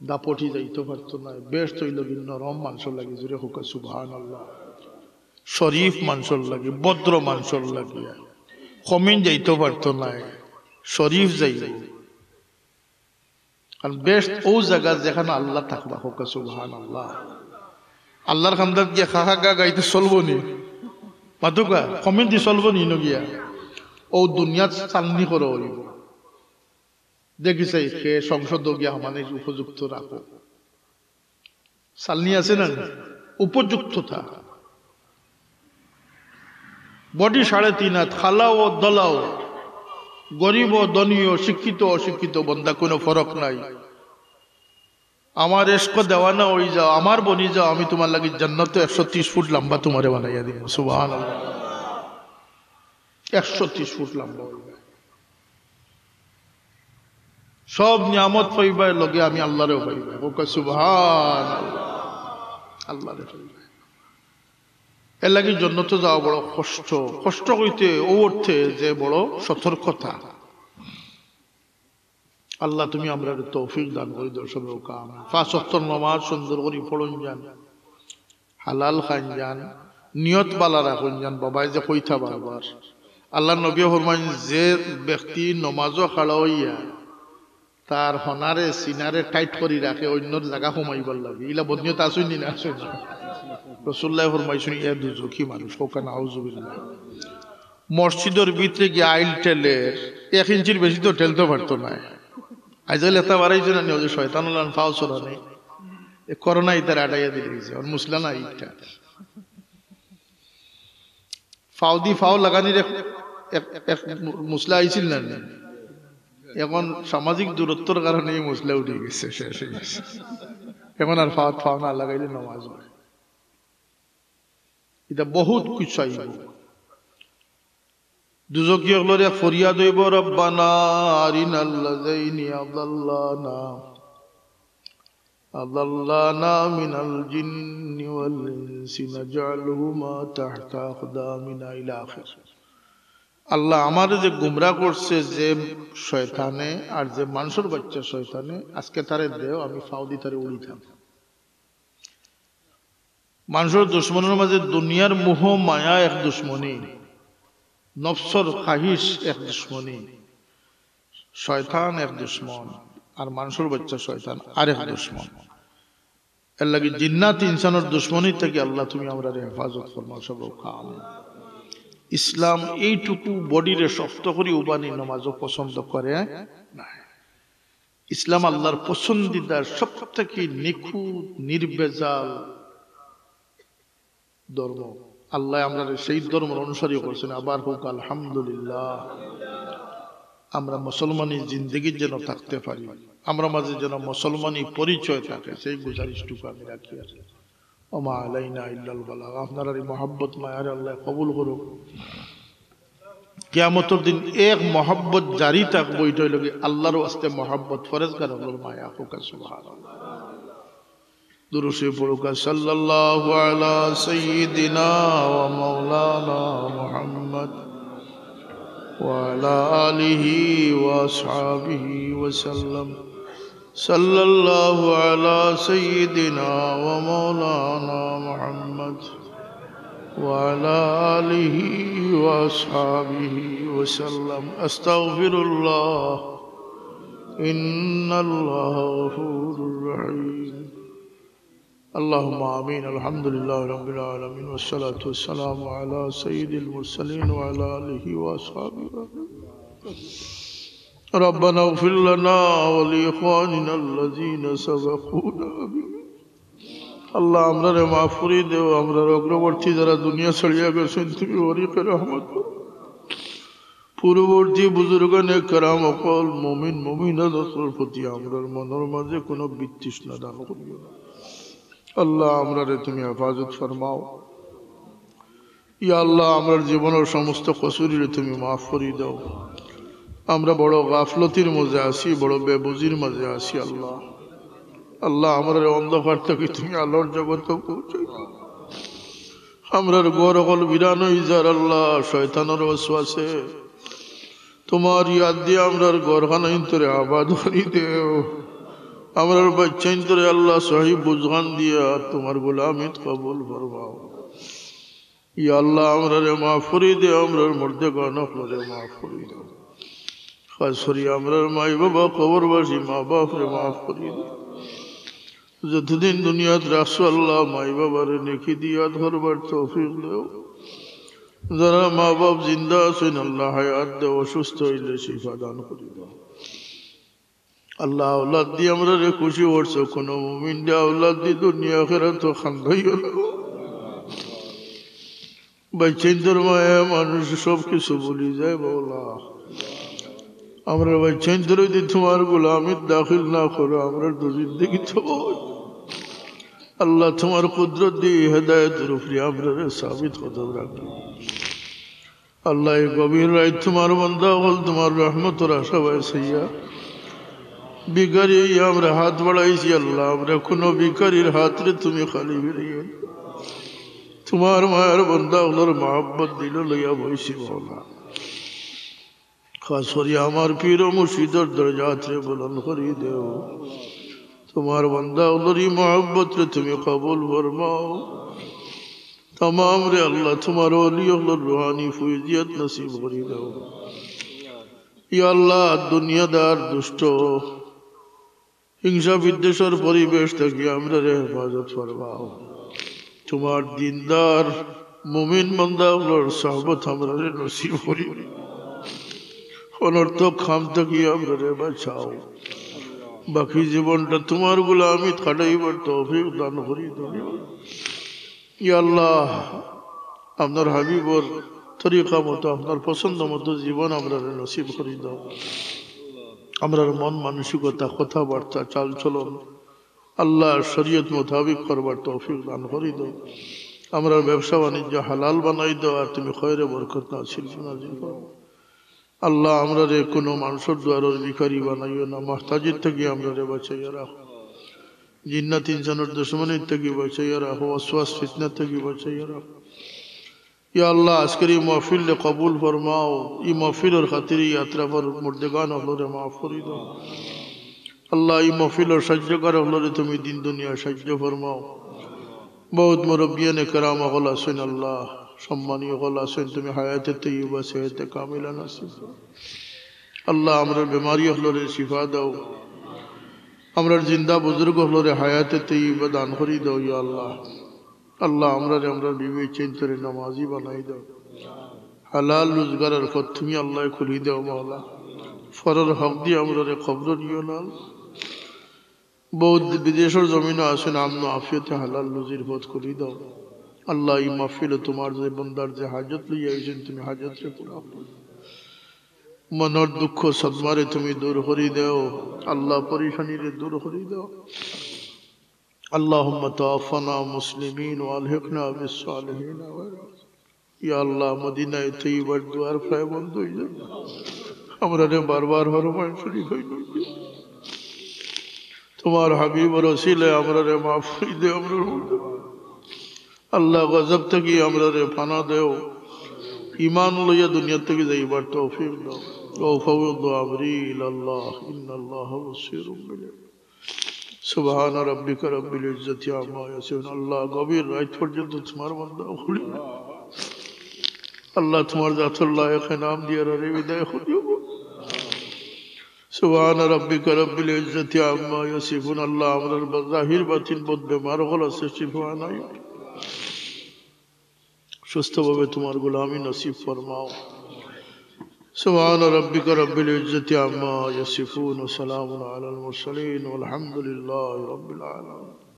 দাপটি যাইতো পারতো নায়। বেহেশত অইলো গি নরম মানষর লাগি, জোরে কউক্কা সুবহানাল্লাহ। শরীফ মানষর লাগি, ভদ্র মানষর লাগি। খমিন যাইতো পারতো নায়, শরীফ যাইবো। কারণ বেহেশত অউ জাগা যেখানো আল্লাহ থাকবা, কউক্কা সুবহানাল্লাহ। আল্লাহর কান্দাত গিয়া খা খা গা গাইতে চলবো নি? মাতুক্কা, খমিন দি চলবো নি নু গিয়া? অউ দুনিয়াত চালনি করা অইবো। দেখি চাই কে সংসদো গিয়া হামানির উপযুক্ত রাখো। চালনি আছে না? উপযুক্ততা। Body সাড়ে তিন হাত, কালাও ধলাও, গরিব ও ধনী ও শিক্ষিত অশিক্ষিত বন্দা, কোনো ফরক নাই। আমার এশকো দেওয়ানা অই যাও, আমার বনি যাও, আমি তুমার লাগি জান্নাতো একশো তিরিশ ফুট লাম্বা তুমারে বানাইয়া দিমু। সুবহানাল্লাহ। একশো তিরিশ ফুট লাম্বা অইবা। সব নিয়ামত পাইবায়, লগে আমি আল্লাহরেও পাইবায়। কউক্কা সুবহানাল্লাহ। আল্লাহরে পাইবায়। এর লাগি জন্নতো যাওয়া বড় কষ্ট। কষ্ট অইতে অউ অর্থে যে বড় সতর্কতা। আল্লাহ, তুমি আমরারে তৌফিক দান করি দেও, সবে কউক্কা আমিন। পাঁচ ওয়াক্তর নমাজ সুন্দর করি পড়ইন যান, হালাল খাইন যান, নিয়ত বালা রাখইন যান। বাবায় যে কইতা বারবার, আল্লাহর নবীয়ে ফরমাইন, যে ব্যক্তি নমাজো খাড়া অইয়া তার হনারে, সিনারে tight করি রাখে, অইন্যর জাগা কমাইবার লাগি, ইলা বদনিয়ত আছইন নি না আছইন না? রাসুলুল্লায় ফরমাইছইন, এ দুজখি মানুষ, কউক্কা নাউজুবিল্লাহ। মসজিদর ভিতরে গিয়া আইল ঠেলের, এক ইঞ্চির বেশি তো ঠেলতো পারতো নায়। আইজকাইল এতা বাড়াইছে না নি, অউ যে শয়তান অকলর পাও ছড়ানি, এ করোনা ইতারে আটাইয়া দিলাইছে, অখন মুসলা নাই ইতা। পাও দি পাও লাগানির এক, এক, এক মু-, মুসলা আইছিল না নি? অখন সামাজিক দূরত্বর কারণে ই মুসলা উঠি গেছে, শেষ অই গেছে। অখন আর পাওত পাও না লাগাইলে নমাজ অয়। ইতা বহুত কিছু আইবো। দুজখি অকলর এক ফরিয়াদ অইবো, রব্বানা আরিনাল্লাযাইনি আদাল্লানা, আদাল্লানা মিনাল জিন্নি ওয়াল ইনসি নাজআলহুমা তাহতা আকদামিনা ইলা আখির। আল্লাহ, আমারে যে গুমরা করছে যে শয়তানে আর যে মানষর বাইচ্চা শয়তানে, আজকে তারে দেও, আমি পাও দি তারে উড়িতাম। মানষর দুশমনর মাঝে দুনিয়ার মোহ মায়া এক দুশমনি, নফসর খাহিশ এক দুশমনি, শয়তান এক দুশমন, আর মানষর বাইচ্চা শয়তান আরেক দুশমন। এর লাগি জিন্নাত ইনসানর দুশমনি থাকি আল্লাহ তুমি আমরারে হেফাজত ফরমাও, সবে কউক্কা আমিন। ইসলাম এইটুকু bodyরে শক্ত করি উবানি নমাজও পছন্দ করে না। ইসলাম আল্লাহর পছন্দিদার সব থাকি নিখুঁত নির্ভেজাল ধর্ম। আল্লাহ আমরারে সেই ধর্মর অনুসারী করছইন। আবার কউক্কা আলহামদুলিল্লাহ। আমরা মুসলমানি জিন্দেগিত যেন থাকতে পারি, আমরার মাঝে যেন মুসলমানি পরিচয় থাকে, সেই গুজারিশটুকু আমি রাখি। আর ওমা আলাইনা ইল্লাল বালাগ। আপনারার ই মহব্বত মায়ারে আল্লাহ কবুল করুক। কিয়ামতর দিন এক মহব্বত জারি থাকবো, ইটা অইলো গি আল্লাহর ওয়াস্তে মহব্বত, ফরেজগার অকলর মায়া। কউক্কা সুবহানাল্লাহ। দুরূদ শরীফ পড়ুক্কা, সাল্লাল্লাহু আলা সাইয়্যিদিনা ওয়া মাওলানা মুহাম্মদ ওয়া আলা আলিহি ওয়া আসহাবিহি ওয়া সাল্লাম। সাল্লাল্লাহু আলা সাইয়্যিদিনা ওয়া মাওলানা মুহাম্মদ ওয়া আলা আলিহি ওয়া আসহাবিহি ওয়া সাল্লাম। আস্তাগফিরুল্লাহ, ইন্নাল্লাহা গফুরুর রহিম। اللهم آمين. الحمد لله رب العالمين، والصلاة والسلام على سيد المرسلين وعلى آله وأصحابه. ربنا اغفر لنا ولإخواننا الذين سبقونا بالإيمان. আল্লাহ, আমরারে মাফ করি দেও, আমরার অগ্রবর্তী যারা দুনিয়া ছাড়িয়া গেছইন, তুমি ওয়ারিসে রহমত করো। পূর্ববর্তী বুজুর্গানে কেরাম অকল, মুমিন মুমিনাত অকলর প্রতি আমরার মনর মাঝে কোনো বিতৃষ্ণা দান করিও না। আল্লাহ, আমরারে তুমি হেফাজত ফরমাও। ইয়া আল্লাহ, আমরার জীবনর সমস্ত কসুরিরে তুমি মাফ করি দাও। আমরা বড় গাফলতির মাঝে আছি, বড় বেবুঝির মাঝে আছি আল্লাহ। আল্লাহ, আমরারে অন্ধকার থাকি তুমি আলোর জগতো পৌঁছাই দাও। আমরার ঘর অকল বিরান অই যার আল্লাহ, শয়তানর ওয়াসওয়াসে। তুমার ইয়াদ দিয়া আমরার ঘরখানাইন্তরে আবাদ করি দেও। আমরার বাইচ্চাইন্তরে আল্লাহ সহি বুঝগান দিয়া তুমার গোলামিত কবুল ফরমাও। ইয়া আল্লাহ, আমরারে মাফ করি দেও, আমরার মুর্দেগান অকলরে মাফ করি দেও। খাস করি আমরার মাই বাবা কবরবাসী মা বাপরে মাফ করি দেও। যতদিন দুনিয়াত রাখছো আল্লাহ, মাই বাবারে নেকি দিয়া ধরবার তৌফিক দেও। যারা মা বাপ জিন্দা আছইন আল্লাহ, হায়াত দেও, অসুস্থ অইলে শিফা দান করি দেও। আল্লাহ, আওলাদ দি আমরারে খুশি করছো, কোনো মুমিনরে আওলাদ দি দুনিয়া আখেরাতো কান্দাইও না। বাইচ্চাইন্তর মায়া মানুষ সব কিছু ভুলি যায়, মাওলা। আমরার বাইচ্চাইন্তরে যদি তুমার গোলামিত দাখিল না করো, আমরার তো জিন্দেগি তো। আল্লাহ, তুমার কুদরত দি হেদায়েতর উপরে আমরারে সাবিত কদম রাখো। আল্লাহ, এই গভীর রাইত তুমার বান্দা অকল তুমার রহমতর আশাবায় চাইয়া ভিখারি অইয়া আমরা হাত বাড়াইছি। আল্লাহ, আমরা কোনো ভিখারির হাতরে তুমি খালি ফিরাইও না। তুমার মায়ার বান্দা অকলর মহব্বত দিলো লইয়া বইছি মাওলা। খাস করি আমার পীর ও মুর্শিদর দরজাতরে বুলন্দ করি দেও। তুমার বান্দা অকলর ই মহব্বতরে তুমি কবুল ফরমাও। তামামরে আল্লাহ তুমার ওলি অকলর রুহানি ফৈজিয়াত নসিব করি দেও। ইয়া আল্লাহ, দুনিয়াদার দুষ্ট হিংসা বিদ্বেষর পরিবেশ থাকি আমরারে হেফাজত ফরমাও। তুমার দিনদার মুমিন বান্দা অকলর সহবত আমরারে নসিব করি। অনর্থক কাম থাকি আমরারে বাঁচাও। বাকি জীবনটা তুমার গোলামিত কাটাইবার তৌফিক দান করি দেও। ইয়া আল্লাহ, আপনার হাবিবর তরিকা মতো, আপনার পছন্দ মতো জীবন আমরারে নসিব করি দেও। আমরার মন মানসিকতা, কথাবার্তা, চালচলন আল্লাহ শরীয়ত মোতাবিক করবার তৌফিক দান করি দেও। আমরার ব্যবসা বাণিজ্য হালাল বানাই দেও, আর তুমি খয়রে বরকত নাজিল, নাজিল করো। আল্লাহ, আমরারে কোনো মানষর দুয়ারর ভিখারি বানাইও না, মুহতাজির থাকি আমরারে বাঁচাইয়া রাখো। জিন্নাত ইনসানর দুশমনির থাকি বাঁচাইয়া রাখো, ওয়াসওয়াস ফিতনা থাকি বাঁচাইয়া রাখো। ইয়া আল্লাহ, আজকের ই মাহফিলরে কবুল ফরমাও। ই মাহফিলর খাতিরে ই আতরাফর মুর্দেগান অকলরে মাফ করি দেও। আল্লাহ, ই মাহফিলর সাহায্যকার অকলরে তুমি দিন দুনিয়া সাহায্য ফরমাও। বহুত মুরব্বিয়ানে কেরাম অকল আছইন আল্লাহ, সম্মানী অকল আছইন, তুমি হায়াতে তৈয়বা, সেহতে কামিলা নসিব করো। আল্লাহ, আমরার বেমারি অকলরে শিফা দেও। আমরার জিন্দা বুজুর্গ অকলরে হায়াতে তৈয়বা দান করি দেও, ইয়া আল্লাহ। আল্লাহ, আমরারে, আমরার বিবি বাইচ্চাইন্তরে নামাজি বানাই দেও। হালাল রোজগারর পথ তুমি আল্লাহ খুলি দেও মাওলা। পরর হক দি আমরারে কবরো নিও না। বহুত বিদেশর জমিনো আছইন, আমন আফিয়তে হালাল রুজির পথ খুলি দেও। আল্লাহ, ই মাহফিলো তুমার যে বন্দার যে হাজত লইয়া আইছইন, তুমি হাজতরে পুরা করো। মনর দুঃখ সদমারে তুমি দূর করি দেও। আল্লাহ, পরেশানিরে দূর করি দেও। اللهم توفنا مسلمين وألحقنا بالصالحين. ইয়া আল্লাহ, মদিনায় তৈয়বার দুয়ার প্রায় বন্ধ অই যায়। আমরারে বারবার হরমাইন শরীফ অই নয়। তুমার হাবিবর ওসিলায় আমরারে মাফ করি দেও, আমরার মধ্যে। আল্লাহ, গজব থাকি আমরারে পানা দেও। ঈমান লইয়া দুনিয়া থাকি যাইবার তৌফিক দেও। وأفوض أمري إلى الله إن الله بصير بالعباد. سبحان ربك رب العزة عما يصفون. আল্লাহ, গভীর রাইত পর্যন্ত তুমার বান্দা অকলরে, আল্লাহ, তুমার জাতুর লায়েক নাম দিয়া রে বিদায় করিও। سبحان ربك رب العزة عما يصفون. আল্লাহ, আমরার জাহির বাতিন বহুত বেমার অকল আছে, শিফা নাই। সুস্থভাবে তুমার গোলামি নসিব ফরমাও। سبحان ربك رب العزة عما يصفون وسلام على المرسلين والحمد لله رب العالمين.